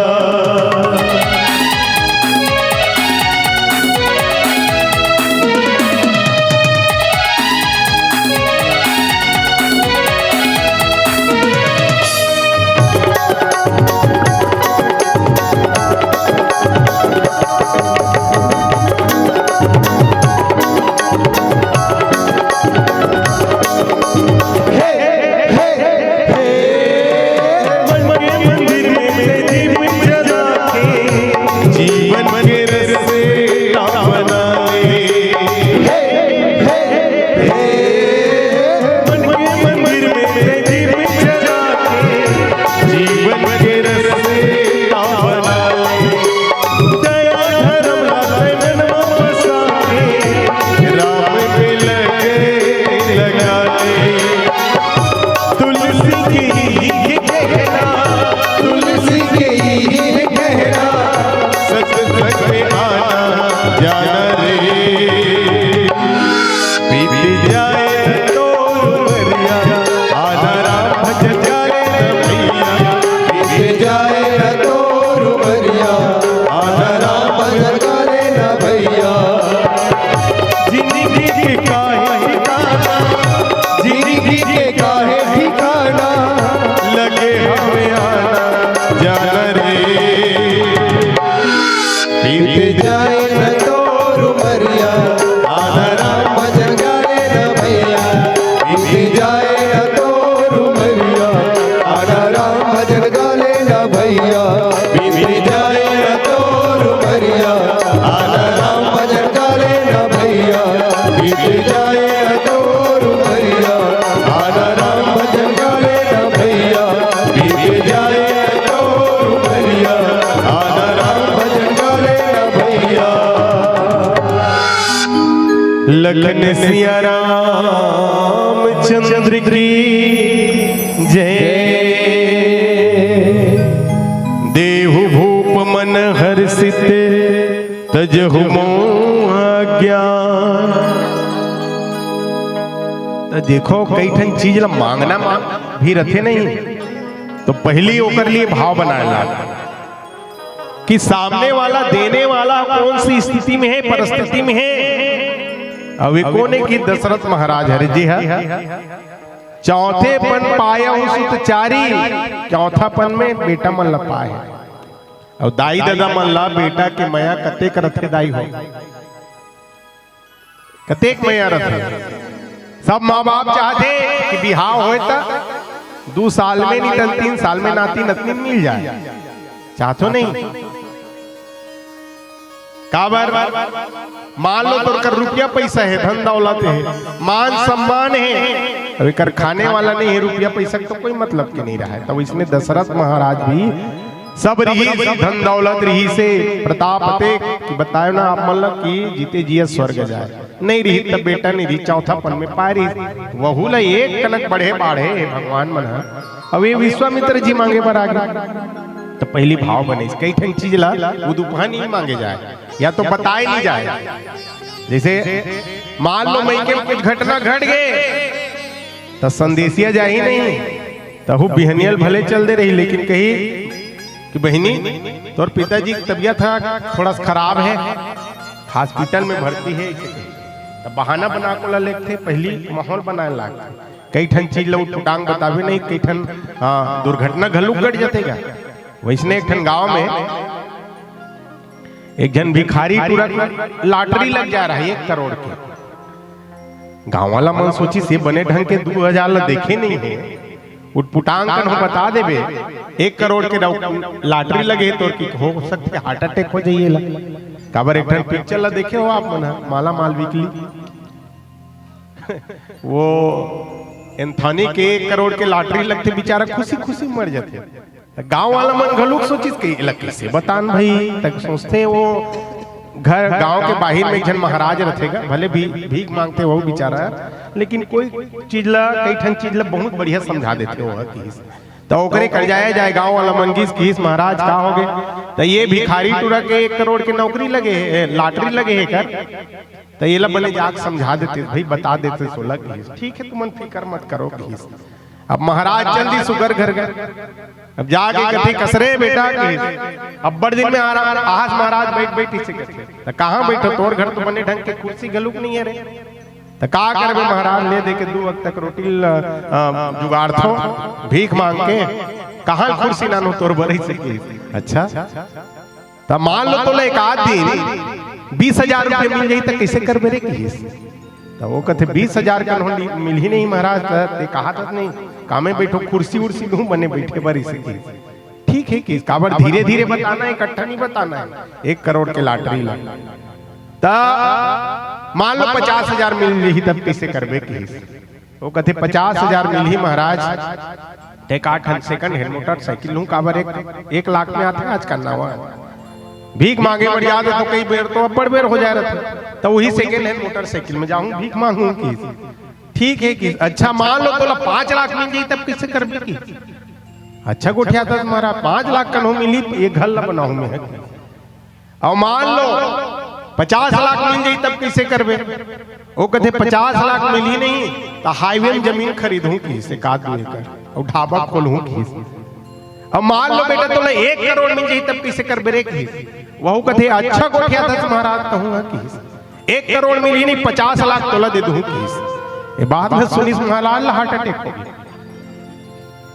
तुलसी के ही कहना, तुलसी के ही कहना, सत्संग में आना जाना रे। बीत जाए तोर उमरिया, आना राम भजन गावे न भैया। बीत जाए तोर उमरिया, आना राम भजन गावे न भैया। जिंदगी के काहे ठिकाना, जिंदगी के काहे ठिकाना, लगे हवे आना जाना रे। बीत जाए न तोर उमरिया, आना राम भजन गावे न भैया। बीत जाए न तोर उमरिया, आना राम भजन गावे न भैया। बीत जाए न तोर उमरिया, आना राम भजन गावे न भैया। बीत जाए न तोर उमरिया, आना राम भजन गावे न भैया। बीत जाए न तोर उमरिया, आना राम भजन गावे न भैया। लखन सिया रामचंद्र की जय। देहु भूप मन हर्षित तजहु मोह आज्ञा। त देखो, कई ठन चीज ला मांगना मांग भी रथे नहीं, तो पहली ओकर लिए भाव बनाए ला कि सामने वाला, देने वाला कौन सी स्थिति में है, परिस्थिति में है। अब ये कोने की दशरथ महाराज हरे जी है, चौथे पन पाया हूँ सुत चारी, चौथा पन में बेटा मन ला पाए। अउ दाई ददा मन ला बेटा के मया कतेक रथे दाई हो। कतेक मया रथे। सब माँ बाप चाहथे कि बिहाव होय त दू साल में, नहीं त तीन साल में नाती नतनी मिल जाए। चाहथो नहीं? काबर? मान लो तोर कर रुपया पैसा हे, धन दौलत हे, मान सम्मान हे, अब एकर खाने वाला नहीं हे, रुपया पैसा के तो कोई मतलब के नहीं रहा है। तब इसने दशरथ महाराज भी सब रिहिस, धन दौलत रिहिसे, प्रताप अतेक कि बतायो ना आप मन ल कि जीते जिया स्वर्ग जाए। नहीं रिहिस त बेटा नहीं रिहिस, चौथापन में पाए रिहिस। वहू ल एक कनक बढ़े बाढ़े हे भगवान मन ह। अब ये विश्वामित्र जी मांगे बर आ गे। त पहली भाव बने, कई ठन चीज ला उदुपहा नहीं मांगे जाए, या तो बताए नहीं जाए। जैसे मान लो मइके में कुछ घटना घट गे, त संदेसिया जाही नहीं, तहू बिहनिया ल भले चल दे रही, लेकिन कही कि बहिनी, तोर पिताजी के तबीयत ह थोड़ा सा खराब हे, हॉस्पिटल में भर्ती हे, इसे कही। त बहाना बना के ओला लेगथे, पहली माहौल बनाए लागथे। कई ठन चीज ल उटपुटांग बताबे नहीं, कई ठन, हाँ, दुर्घटना घलो घट जाथे गा। वैसने एक ठन गांव में एक झन भिखारी टूरा के लॉटरी लग जा रहा है एक करोड़ के। गांव वाला मन सोचिस ये बने ढंग के दू हजार ला देखे नहीं हे, उटपुटांग कन हो बता देबे, एक करोड़ के लॉटरी लगे हे तोर कि हो सकथे हार्ट अटैक हो जाइए ला। काबर एक ठन पिक्चर ला देखे हो आप मन ह, माला माल वीकली। वो एंथनी के एक करोड़ के लॉटरी लगथे, बेचारा खुशी खुशी मर जाथे। त गांव वाला मन घलोक सोचिस कि एला कइसे बतान भाई, तक सोचथे वो घर गांव के बाहिर में एक झन महाराज रथे गा, भले भी भीख मांगथे वो बेचारा, लेकिन कोई चीज ला, कई ठन चीज ला बहुत बढ़िया समझा देथे वो ह किहिस। त ओकरे कर जाए जाए गांव वाला मन गिस किहिस महाराज का हो गे, त ये भिखारी टूरा के एक करोड़ के नौकरी लगे हे, लॉटरी लगे हे कर, त एला बने जाके समझा देते भाई, बता देते सोला किहिस। ठीक है, तुमन फिकर मत करो किहिस। अब महाराज चल दिस ओकर घर गा। अब जाके कथे, "कस रे बेटा," कहिस, "अब्बड़ दिन में आ रहा, आहस महाराज, बैठ, बैठ," इसे कथे। "त कहाँ बैठो? तोर घर तो बने ढंग के कुर्सी घलुक नहीं है रे। त का करबे महाराज, ले दे के दू वक्त तक रोटी ल-, अ, जुगाड़थो, भीख मांग के, कहाँ कुर्सी लानहूं तोर बर," इसे कहिस। अच्छा, त मान लो तोला एक आध दिन बीस हजार रुपया मिल जाही त कइसे करबे रे किहिस। त वो कथे, "बीस हजार कन हो मिलही नहीं महाराज, त ते कहा था नहीं, कामे बैठो, कुर्सी उर्सी लूं बने बैठे बर," इसे किहिस। ठीक है किहिस, काबर धीरे धीरे बताना है, इकट्ठा नहीं बताना है एक करोड़ के लॉटरी ला। त मान लो पचास हजार मिल जाही तब कइसे करबे किहिस। वो कथे, "पचास हजार मिलही महाराज, ते का ठन सेकंड हैंड मोटरसाइकिल लूं, काबर एक, एक लाख में आथे आजकल नवा। भीख मांगे बर जात तो कई बेर तो अब्बड़ बेर हो जाए रहथे, त वही सेकंड हैंड मोटरसाइकिल में जाहूं भीख मांगहूं," किहिस। ठीक है किहिस, "अच्छा मान लो तोला पांच लाख मिल जाही तब कइसे करबे?" किहिस। "अच्छा गोठियाथस महाराज, पांच लाख कन हो मिलही, एक घर ला बनाहूं मैं," किहिस। "अउ मान लो पचास लाख मिल जाही तब कइसे करबे?" वो कथे, "पचास लाख मिलही नहीं त हाईवे में जमीन खरीदहूं," किहिस, "एक आध दू एकड़, अउ ढाबा खोलहूं," किहिस। "अउ मान लो बेटा तोला एक करोड़ मिल जाही तब कइसे करबे रे?" किहिस। वहू कथे, "अच्छा गोठियाथस महाराज, कहूं हा," किहिस, "एक करोड़ मिलही नहीं, पचास लाख तोला दे दूं," किहिस। ये बात में सुनिस महाराज ला हार्ट अटैक हो गे।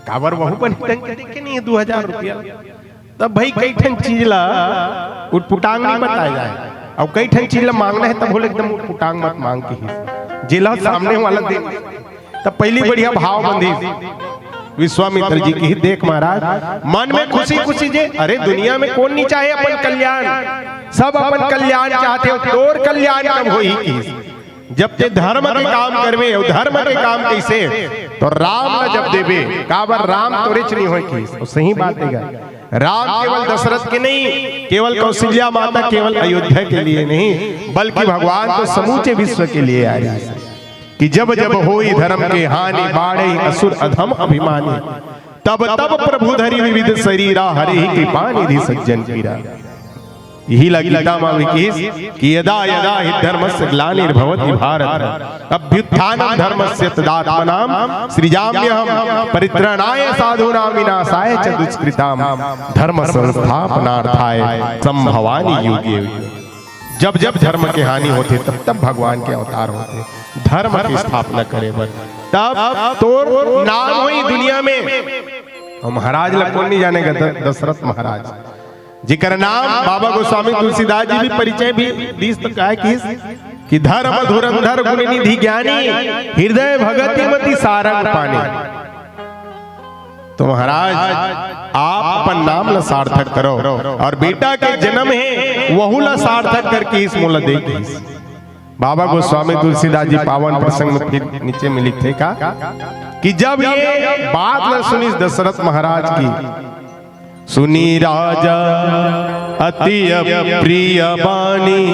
काबर वहू बने ढंग के देखे नहीं है दू हजार रुपया। तब भाई कई ठन चीज ला उटपुटांग नहीं बताए जाए, अउ कई ठन चीज ला मांगना है तब बोले एकदम उटपुटांग मत मांग किहिस, जेला सामने वाला दे। तब पहली बढ़िया भाव बंधिस विश्वामित्र जी किहिस, "देख महाराज, मन में खुशी खुशी जे, अरे दुनिया में कौन नहीं चाहे अपन कल्याण, सब अपन कल्याण चाहथे, तोर कल्याण कब होही?" किहिस। जब ते धर्म के काम करबे, अउ धर्म के काम कइसे? तो राम ला जब देबे, काबर राम तोरेच नहीं होय किहिस। अउ सही बात हे गा। राम केवल दशरथ के नहीं, केवल कौशल्या माता, केवल अयोध्या के लिए नहीं, बल्कि भगवान तो समूचे विश्व के लिए आए हे। कि जब जब होई धर्म के हानि, बाढ़े असुर अधम अभिमानी। तब तब प्रभु धरि विविध शरीरा, हरे ही कृपा निधि सज्जन पीरा। इही ला गीता मा भी किहिस कि यदा यदा हि धर्मस्य ग्लानिर्भवति भारत, अभ्युत्थानं धर्मस्य तदात्मनाम, सृजाम्यहम परित्राणाय साधूनाम विनाशाय च दुष्कृताम, धर्म संस्थापनार्थाय संभवानि युगे युगे। जब जब धर्म के हानि होथे तब तब भगवान के अवतार होथे धर्म के स्थापना करे बर, तब तोर नाम होही दुनिया में। अउ महाराज ला कोन नहीं जाने गा? द-, दशरथ महाराज। जेकर नाम बाबा गोस्वामी तुलसीदास जी भी परिचय भी दिस त काय किहिस, कि धर्म धुरंधर गुण निधि ज्ञानी, हृदय भगति मति सारंग पानी। तो महाराज, आप अपन नाम ल सार्थक करो, और बेटा के जन्म हे, वहू ल सार्थक करके इस मोला दे। बाबा गोस्वामी तुलसीदास जी पावन प्रसंग में फिर नीचे में लिखथे का, कि जब ये बात ल सुनिस दशरथ महाराज की, सुनी राजा अति अप्रिय बानी,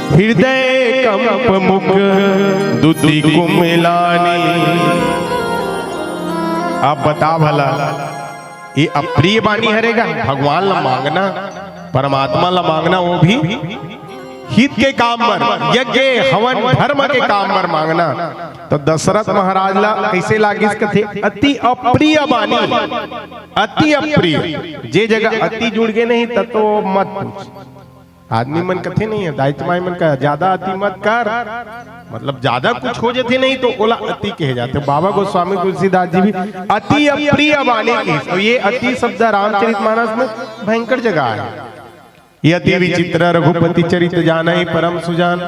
हृदय कंप मुख दुति कुमलानी। आप बता भला, ये अप्रिय बानी हरे गा? भगवान ला मांगना, परमात्मा ला मांगना, वो भी हित के काम बर, यज्ञ हवन धर्म के काम बर मांगना। तो दशरथ महाराज ला कैसे लागिस कथे, अति अप्रिय बानी, अति अप्रिय। जे जगह अति जुड़ गे नहीं, तब तो मत पूछ। आदमी मन कथे नहीं हे, दाई माई मन का ज्यादा अति मत कर, मतलब ज्यादा कुछ हो जाथे नहीं तो ओला अति कहे जाथे। बाबा गोस्वामी तुलसीदास जी भी अति अप्रिय बानी की, और ये अति शब्द रामचरित मानस में भयंकर जगह है। ये अति विचित्र रघुपति चरित जानहि परम सुजान,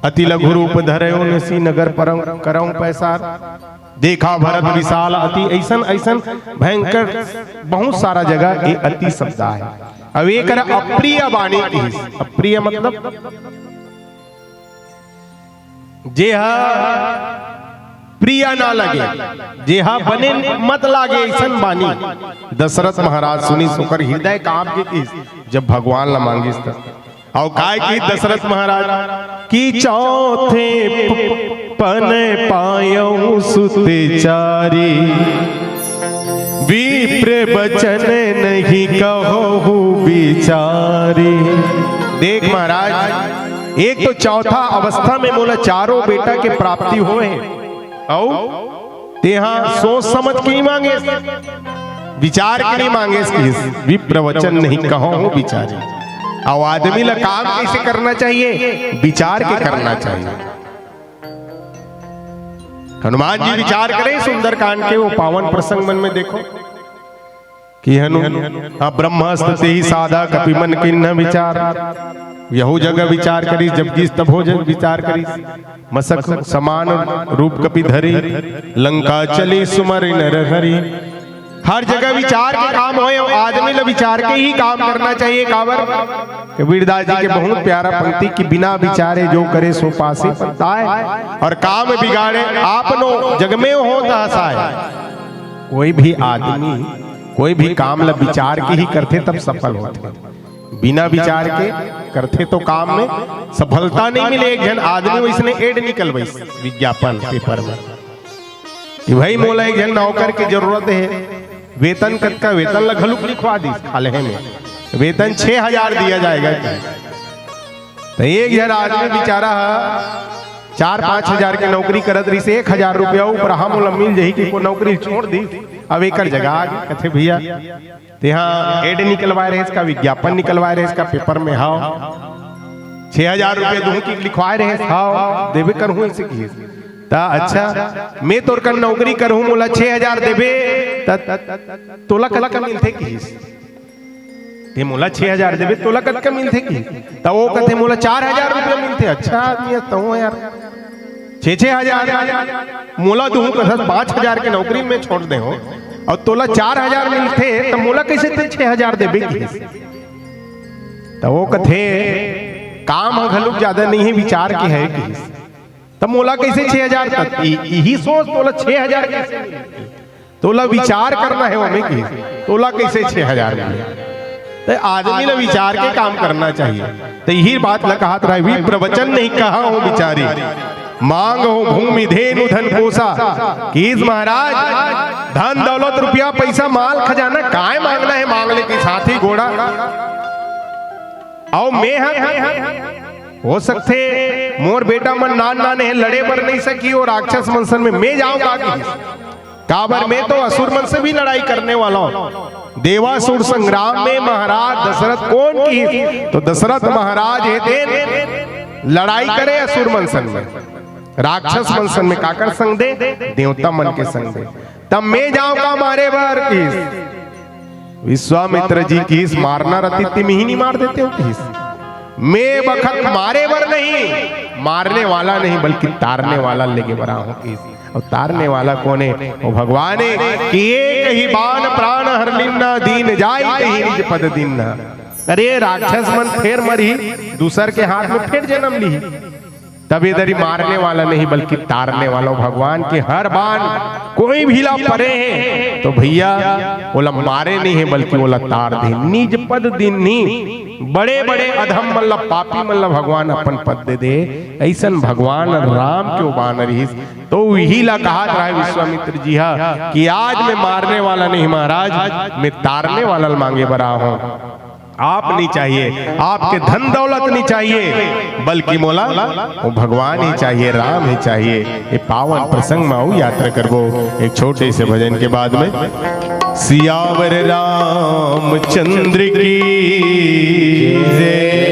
अति लघु रूप धरयो निसि नगर परम करहु पैसार। देखा भरत विशाल अति, ऐसन ऐसन भयंकर बहुत सारा जगह ये अति शब्द आए। अब ये करा अप्रिय बानी की, अप्रिय मतलब जे हा प्रिय ना लगे, जे हा बने मत लागे, ऐसन बानी। दशरथ महाराज सुनिस, ओकर हृदय कांप गे कि जब भगवान ला मांगिस त। अउ काय की दशरथ महाराज कि चौथे प-, पन पायउ सुत चारी, विप्र बचन नहीं कहहु बिचारी। देख महाराज, एक तो चौथा अवस्था में मोला चारों बेटा के प्राप्ति होए हे, अउ तेहा सोच समझ के नहीं मांगेस, विचार के नहीं मांगेस कि विप्र वचन नहीं कहहु बिचारी। अउ आदमी ला काम कैसे करना चाहिए? विचार के करना चाहिए। हनुमान जी विचार करे सुंदरकांड के वो पावन प्रसंग मन में देखो कि हनु, अब ब्रह्मास्त्र तेहि साधा कपि मन कीन्ह विचार। यहू जगह विचार करिस, जब गिस तभो जग विचार करिस। मसक समान रूप कपि धरी, लंका चली सुमरि नर हरी। हर जगह विचार के काम होए, आदमी ला विचार के ही काम करना चाहिए। काबर? कबीरदास जी के बहुत प्यारा पंक्ति कि बिना विचारे जो करे सो पासी पछताए, और काम बिगाड़े आपनो जग में होत हँसाए। कोई भी आदमी कोई भी काम ला विचार के ही करथे तब सफल होथे। बिना विचार के करथे तो काम में सफलता नहीं मिले। एक झन आदमी वैसने ad निकलवाइस विज्ञापन पेपर में कि भाई मोला एक झन नौकर के जरूरत हे, वेतन कतका, वेतन ला घलुक लिखवा दिस खाल्हे में, वेतन छह हजार दिया जाएगा। तो एक झन आदमी बेचारा ह चार पाँच हजार के नौकरी करत रहिस, एक हजार रुपया ऊपर हम ओला मिल जाही कि वो नौकरी छोड़ दिस। अब एकर जगह आ गे, कथे भैया तेहा ad निकलवाए रहेस का, विज्ञापन निकलवाए रहेस का पेपर में, हाव छह हजार रुपया दूहूं कि लिखवाए रहेस, हाव देबे करहूं ऐसे किहिस। त अच्छा मैं तोर कर नौकरी करहूं, मोला छह हजार देबे त तोला कतका मिलथे किहिस। ते मोला छह हजार देबे, तोला कतका मिलथे कि? त वो कथे, "मोला चार हजार रुपया मिलथे।" अच्छा आदमी हस तहूं यार, छह छह हजार मोला दूहूं कथस, पाँच हजार के नौकरी में छोड़ दे हो अउ तोला चार हजार मिलथे, त मोला कैसे ते छह हजार देबे किहिस? त वो कथे, "काम ह घलुक ज्यादा नहीं हे, विचार के हे किहिस।" त मोला कैसे छह हजार तक? इ-, इही सोच, तोला छह हजार कैसे मिलथे? तोला विचार करना हे ओमे कि तोला कैसे छह हजार मिले। त आदमी ला विचार के काम करना चाहिए। त इही बात ला कहत रहे, "विप्र वचन नहीं कहहु बिचारी, मांगहु भूमि धेनु धन कोसा।" किहिस महाराज, धन दौलत रुपया पैसा माल खजाना काय मांगना हे, मांग ले किहिस हाथी घोड़ा। अउ मैं ह, हो सकथे मोर बेटा मन नान नान हे, लड़े बर नहीं सकी, अउ राक्षस मन संग में मैं जाऊं का किहिस? काबर मैं तो असुर मन से भी लड़ाई करने वाला हूं। देवासुर संग्राम में महाराज दशरथ कोन किहिस? तो दशरथ महाराज हे तेन लड़ाई करे असुर मन संग में, राक्षस मन संग में। काकर संग दे? देवता मन के संग दे। त मैं जाऊं का मारे बर किहिस? विश्वामित्र जी किहिस, "मारना रतिस त मिही नहीं मार देतेंव" किहिस। मैं बखत मारे बर नहीं, मारने वाला नहीं, बल्कि तारने वाला लेगे बर आहूं कहिस। अउ तारने वाला कोन हे? ओ भगवान हे कि एक ही बान प्राण हर लीन्हा, दीन जाय तहीं निज पद दीन्हा। अरे, राक्षस मन फेर मरही, दूसर के हाथ में फेर जनम लिही। तब ए दरी मारने वाला नहीं, बल्कि तारने वाला। ओ भगवान के हर बान कोई भी ला परे हे, तो भैया, ओला मारे नहीं हे, बल्कि ओला तार दे, निज पद दीन्ही। बड़े-बड़े अधम मन ला, पापी मन ला भगवान अपन पद दे दे। अइसन भगवान राम के ओ बान रिहिस, तो उही ला कहत रहे विश्वामित्र जी हा कि आज मैं मारने वाला नहीं महाराज, मैं तारने वाला ल मांगे बर आहूं। आप नहीं चाहिए, आपके धन दौलत नहीं चाहिए, बल्कि मोला ओ भगवान ही चाहिए, राम ही चाहिए। ये पावन प्रसंग में अउ यात्रा करबो एक छोटे से भजन के बाद में। सियावर रामचंद्र की जय।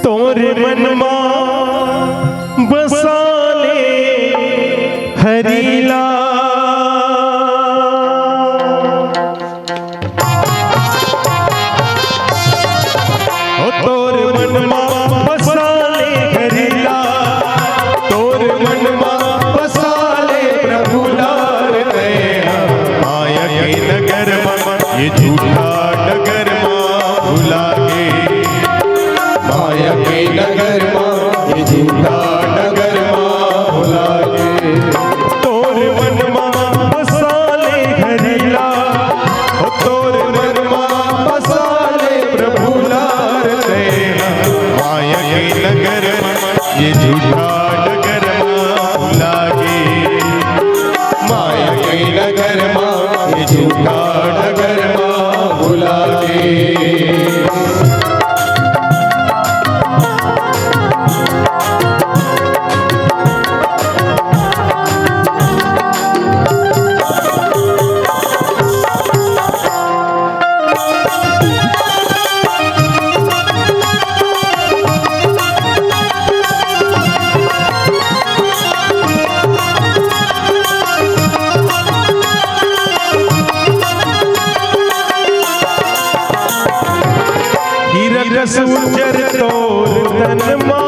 तोर मन मा बसा ले हरि ला। ओ तोर मन मा बसा ले हरि ला, तोर मन मा बसा ले प्रभु ला रे। माया के नगर मा ये झूठा डगर मा भुला गे। माया के नगर मा ये झूठा डगर मा भुला गे। तोर मन मा बसा ले हरि ला, ओ तोर मन मा बसा ले प्रभु ला रे। माया के नगर मा ये झूठा डगर मा भुला गे। माया के नगर मा ये झूठा डगर मा भुला गे। हीरा कस उज्जर तोर तन मा,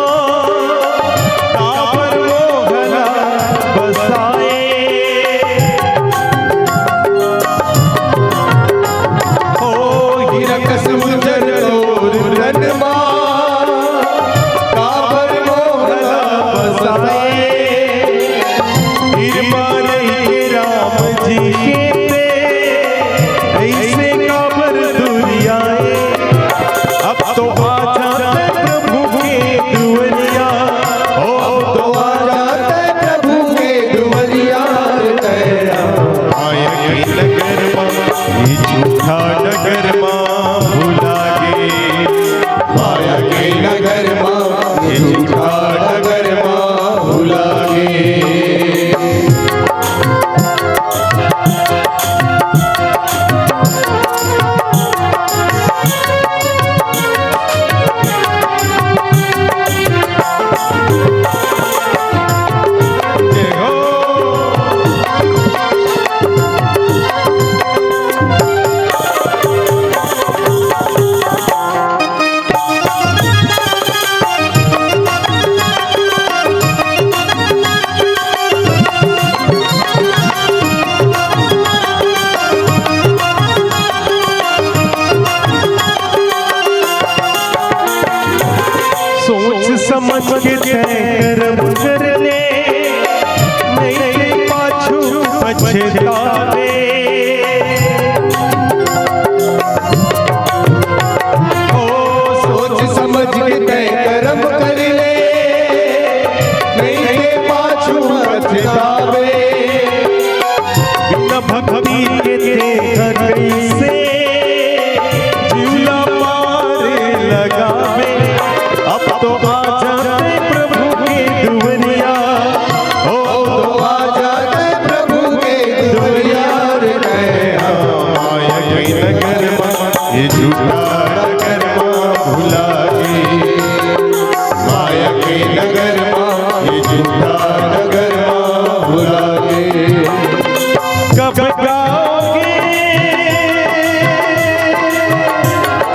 काबर मोह ला बसाए। ओ हीरा कस उज्जर तोर तन मा, काबर मोह ला बसाए। हीर मा रहिके राम जी के ते, अइसे काबर दुरियाए। अब तो आ जाते प्रभु के दुवरिया, ओ अब तो आ जाते प्रभु के दुवरिया रे। माया के नगर मा ये झूठा डगर मा भुला गे। माया के नगर मा ये झूठा डगर मा भुला गे। सोच समझ के तय करम कर ले, नहीं पाछू पछतावे। ओ सोच समझ के तय करम कर ले, नहीं पाछू पछतावे। बिना भक्ति के देख कइसे जिउला पार लगावे। अब तो आ जाते प्रभु के दुवरिया, ओ अब तो आ जाते प्रभु के दुवरिया रे। माया के नगर मा ये झूठा डगर मा भुला गे। माया के नगर मा ये झूठा डगर मा भुला गे। कब गाओगे,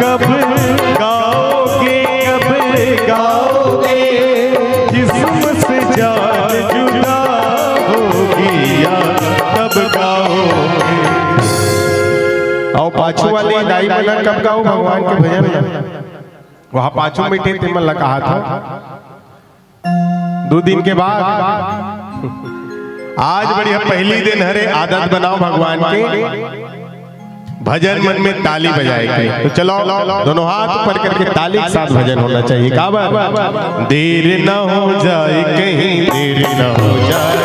कब पाछू वाली दाई मन ह कब गाओ भगवान के भजन ल? वहाँ पाछू में थे, ते मन ला कहा था। दो दिन के बाद आज बढ़िया पहली दिन हरे, आदत बनाओ भगवान के भजन मन में ताली बजाए के। तो चलो, दोनों हाथ ऊपर करके ताली के साथ भजन होना चाहिए। काबर? देर ना हो जाए कहीं, देर ना हो जाए,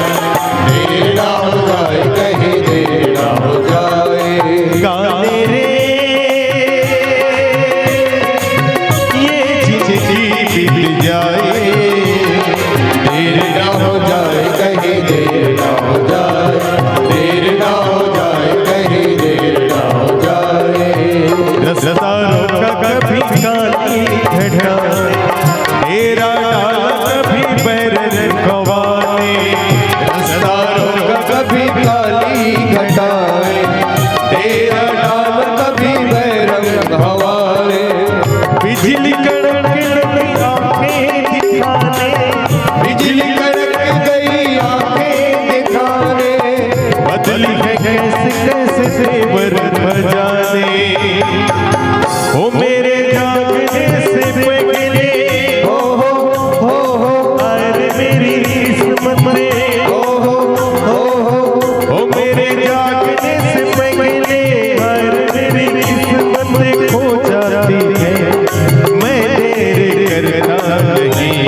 देर ना हो जाए कहीं, देर ना हो जाए। गाने रे ये जिंदगी बीत जाए, देर ना हो जाए कहीं, देर ना हो जाए, देर ना हो जाए कहीं, देर ना हो जाए। रास्ता रोका कभी काली घटा, तेरा डाला कभी बैरन खवाने। रास्ता रोका कभी काली घटाए, तेरा डाल कभी बैरन खवाए। बिजली कड़क गई आंखें दिखाने, बिजली कड़क गई आंखें दिखाने। बदली है कैसे कैसे तेवर बजाने। ओ मेरे जागने से पहले, हो, हो, हो, हो। अरे मेरी किस्मत में, हो, हो, हो, हो। ओ मेरे जागने से पहले, अरे मेरी किस्मत में खो जाती है। मैं देर करता नहीं,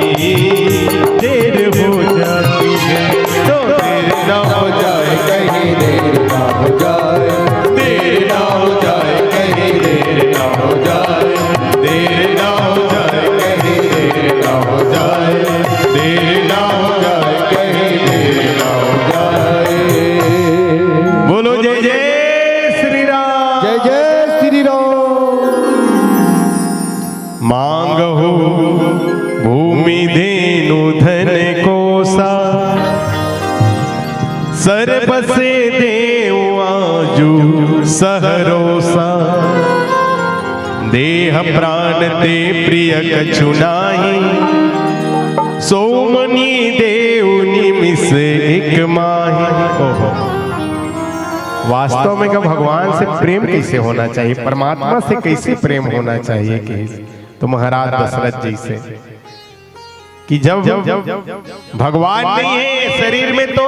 देर हो जाती है। तो देर ना हो जाए कहीं, देर ना हो जाए, देर ना हो जाए कहीं, देर ना हो जाए, देर ना हो जाए कहीं, देर ना हो जाए, देर ना हो जाए कहीं, देर ना हो जाए। बोलो जय जय श्री राम। जय जय श्री राम। मांगहु भूमि धेनु धन कोसा, सरबसे देव आजु सहरोसा। देह प्राण ते प्रिय कछु नाही, सो मनि देव निमिष एक माही। ओहो। वास्तव में का भगवान से प्रेम कैसे होना चाहिए, परमात्मा से कैसे प्रेम होना चाहिए कि तो महाराज दशरथ जी से कि जब भगवान नहीं है शरीर में, तो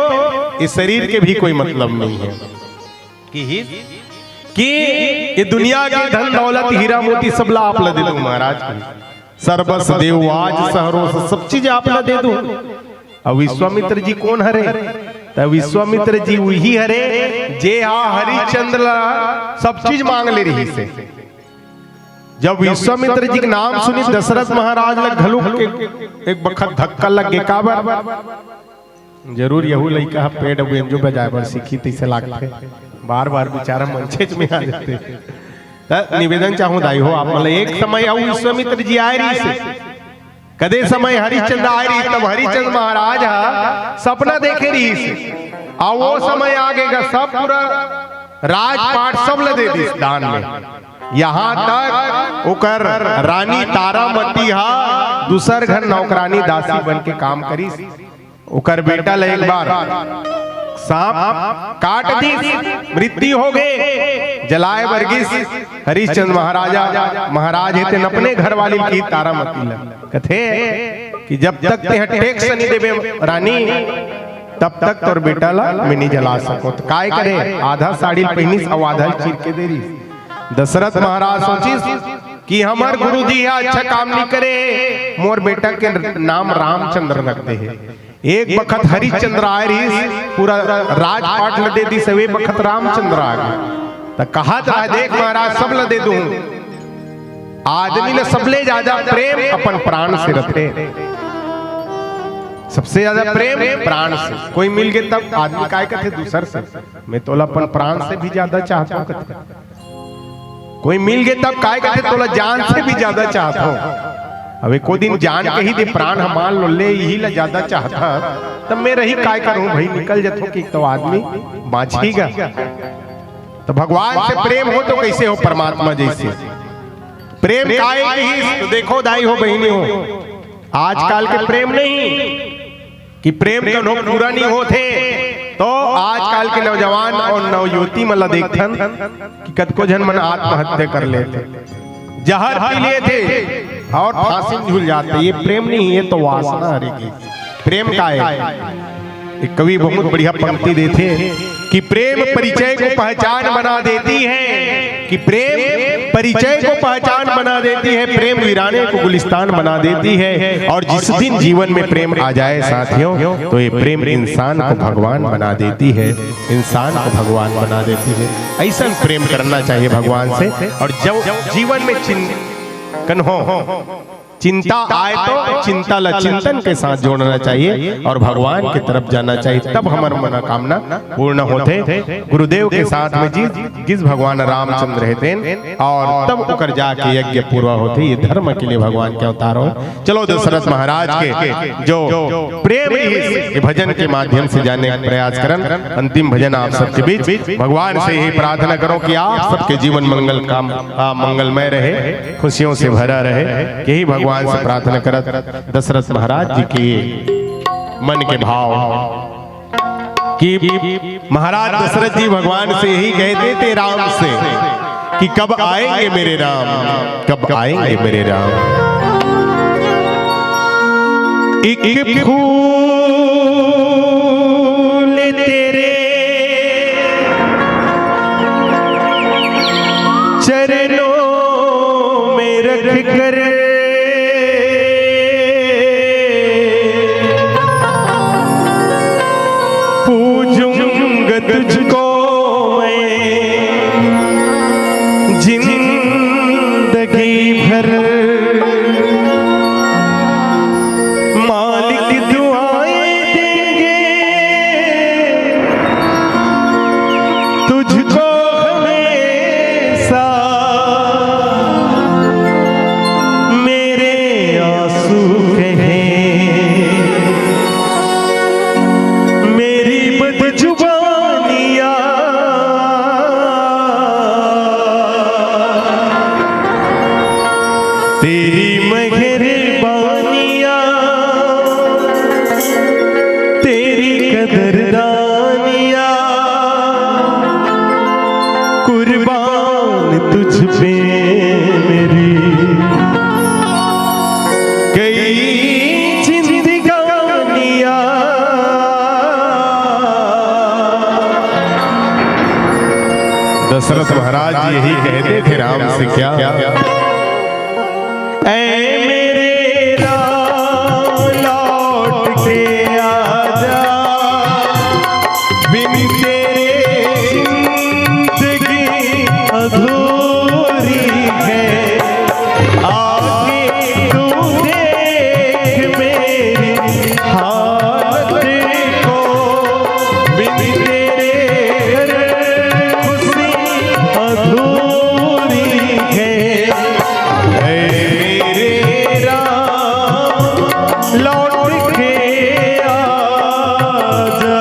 इस शरीर के भी कोई मतलब नहीं है। कि कि ये दुनिया के धन दौलत, हीरा मोती, सब ला आप ला दे दूं महाराज। सरबस देव आज सहरोस, सब चीज आप ला दे दूं। अब विश्वामित्र जी कोन हरे? त विश्वामित्र जी उही हरे जे हा हरिश्चंद्र ला सब चीज मांग ले रहिसे। जब विश्वामित्र जी के नाम सुनिस दशरथ महाराज ला घलो एक, एक बखत धक्का लग गे। काबर? जरूर यहू लइका ह पेट बेंजो बजाए बर सीखी तइसे लागथे। बार बार बेचारा मंचेच में आ जाथे। त निवेदन चाहूं दाई हो आप मन ला, एक समय अउ विश्वामित्र जी आए रहिसे। कदे समय हरिश्चंद्र आए रहिस, तब हरिश्चंद्र महाराज ह सपना देखे रहिस। अउ वो समय आ गे गा, सब पूरा राजपाट सब ल दे दिस दान में। यहाँ तक ओकर रानी तारामती हा दूसर घर नौकरानी दासी बन के काम करिस। ओकर बेटा ल एक बार सांप काट दिस, मृत्यु हो गे, जलाए बर गिस। हरिश्चंद्र महाराजा, महाराज हे तेन अपने घरवाली ल किहिस तारामती ल, कथे कि जब तक तेहा टैक्स नहीं देबे रानी, तब तक तोर बेटा ला मैं नहीं जला सकूं। त काय करे, आधा साड़ी पहिनिस अउ आधा ल चीर के दे रहिस। दशरथ महाराज सोचिस कि हमर गुरुजी ह अच्छा काम नहीं करे, मोर बेटा के नाम रामचंद्र रख दे हे। एक बखत हरिश्चंद्र आए रहिस, पूरा राजपाट ल दे दिस, ए बखत रामचंद्र आ गे। त कहत रहा, देख महाराज, सब ल दे दूं, आदमी ल सबले ज्यादा प्रेम अपन प्राण से रथे। सबसे ज्यादा प्रेम प्राण से। कोई मिल गे तब आदमी काय कथे दूसर से, मैं तोला अपन प्राण से भी ज्यादा चाहता हूं कथे। कोई मिल गे तब काय कथे तोला जान से भी ज्यादा चाहत हूं। अब एको दिन जान कही दे, प्राण ह मान लो ले, इही ला ज्यादा चाहत हस, तब मैं रही काय करूं भाई, निकल जथो कि तो आदमी बांचही गा। तो भगवान से प्रेम हो तो कैसे हो, परमात्मा जैसे। प्रेम काय कहिस? तो देखो दाई हो, बहिनी हो, आजकल के प्रेम नहीं कि प्रेम कनो पूरा नहीं होथे, तो आजकल के नौजवान और नवयुवती मन ला देखथन कि कतको झन मन आत्महत्या कर लेथे, जहर पी लेथे और फांसी में झूल जाथे। ये प्रेम नहीं, ये तो वासना हरे के। प्रेम का है? एक कवि बहुत बढ़िया पंक्ति देथे कि प्रेम परिचय को पहचान बना देती है, कि प्रेम परिचय को पहचान बना देती है, प्रेम वीराने को गुलिस्तान बना देती है। और जिस दिन जीवन में प्रेम आ जाए साथियों, तो ये प्रेम इंसान को भगवान बना देती है, इंसान को भगवान बना देती है। ऐसा प्रेम करना चाहिए भगवान से। और जब जीवन में चिंतन हो, चिंता आए तो चिंता ला चिंतन के साथ जोड़ना चाहिए और भगवान की तरफ जाना चाहिए, तब हमर मनोकामना पूर्ण होथे। गुरुदेव के साथ में जिस, जिस भगवान रामचंद्र हे तेन, और तब ओकर जाके यज्ञ पूरा होथे। ये धर्म के लिए भगवान के अवतार हो। चलो दशरथ महाराज के जो प्रेम रहिस, ये भजन के माध्यम से जाने का प्रयास करन। अंतिम भजन आप सबके बीच। भगवान से यही प्रार्थना करो कि आप सबके जीवन मंगल काम, आ, मंगलमय रहे, खुशियों से भरा रहे। यही भगवान से प्रार्थना करत दशरथ महाराज जी के मन के भाव कि महाराज दशरथ जी भगवान से यही कहते थे राम से कि कब आएंगे मेरे राम, कब आएंगे मेरे राम। एक फूल तेरे चरणों में रख कर पूजूंगा तुझको मैं जिंदगी भर। मालिक दुआएं देंगे तुझको हमेशा। मेरे आंसू कहे, मेरी बदजुबानियां, तेरी मेहरबानियां, तेरी कदरदानियां, कुर्बान तुझ पे मेरी कई जिंदगानियां। दशरथ महाराज जी यही कहते थे राम से क्या? ऐ मेरे राम लौट के आजा, बिन तेरे जिंदगी अधूरी है। आके तू देख मेरी हालत को, बिन तेरे हर खुशी अधूरी है। ऐ मेरे राम लौट के आजा।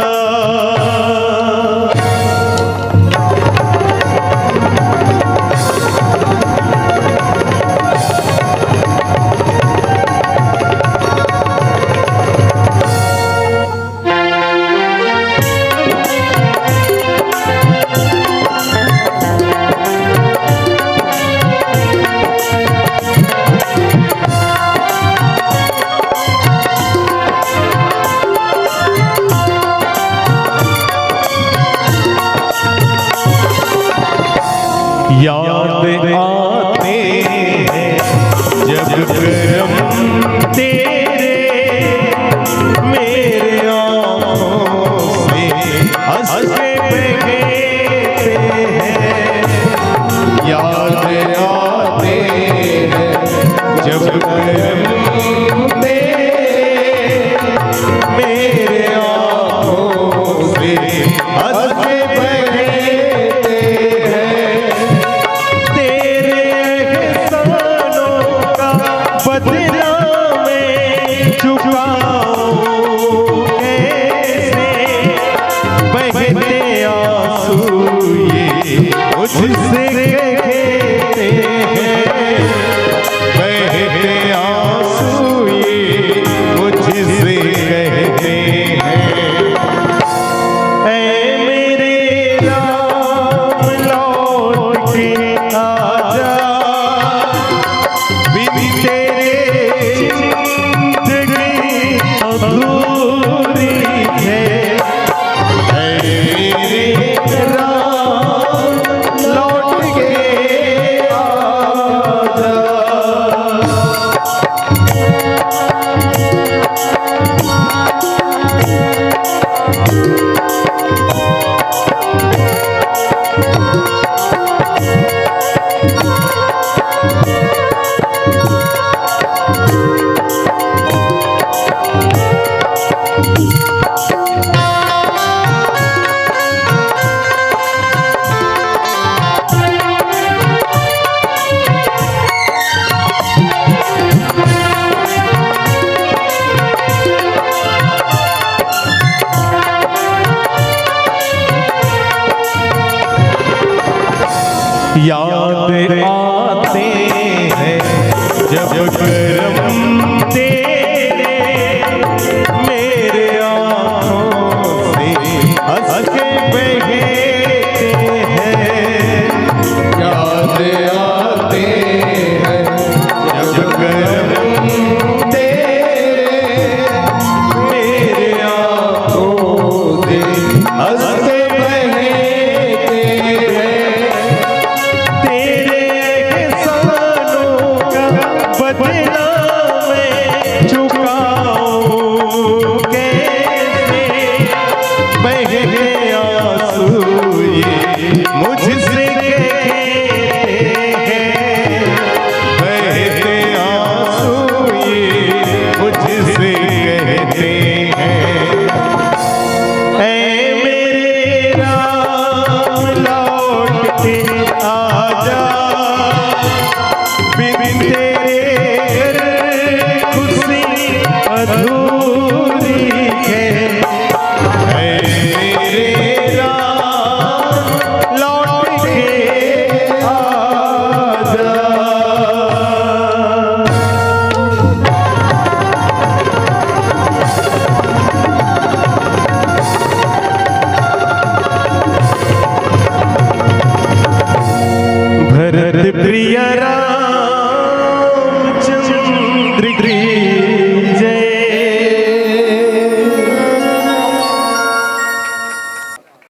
याद आते हैं जब करम तेरे, मेरे आंखों से अश्क बहते हैं। याद आते हैं जब करम तेरे, मेरे आंखों से अश्क बहते हैं। तेरे एहसानों का बदला मैं चुकाऊं कैसे? बहते आंसू ये मुझसे कहते हैं, बहते आंसू ये मुझसे कहते हैं। ऐ याद आते हैं जब कर्म तेरे, मेरे आंखों से हंस के बहते हैं। याद आते हैं जब कर्म तेरे, मेरे आंखों से हंस के बहते हैं। तेरे एहसानों का बदला मैं चुकाऊं कैसे? बहते आंसू ये मुझसे कहते हैं, बहते आंसू ये मुझसे कहते हैं। ऐ मेरे राम, लौट के आजा, बिन तेरे घर खुशी अधूरी है। ऐ मेरे राम, लौट के आजा। भरत प्रिय राम,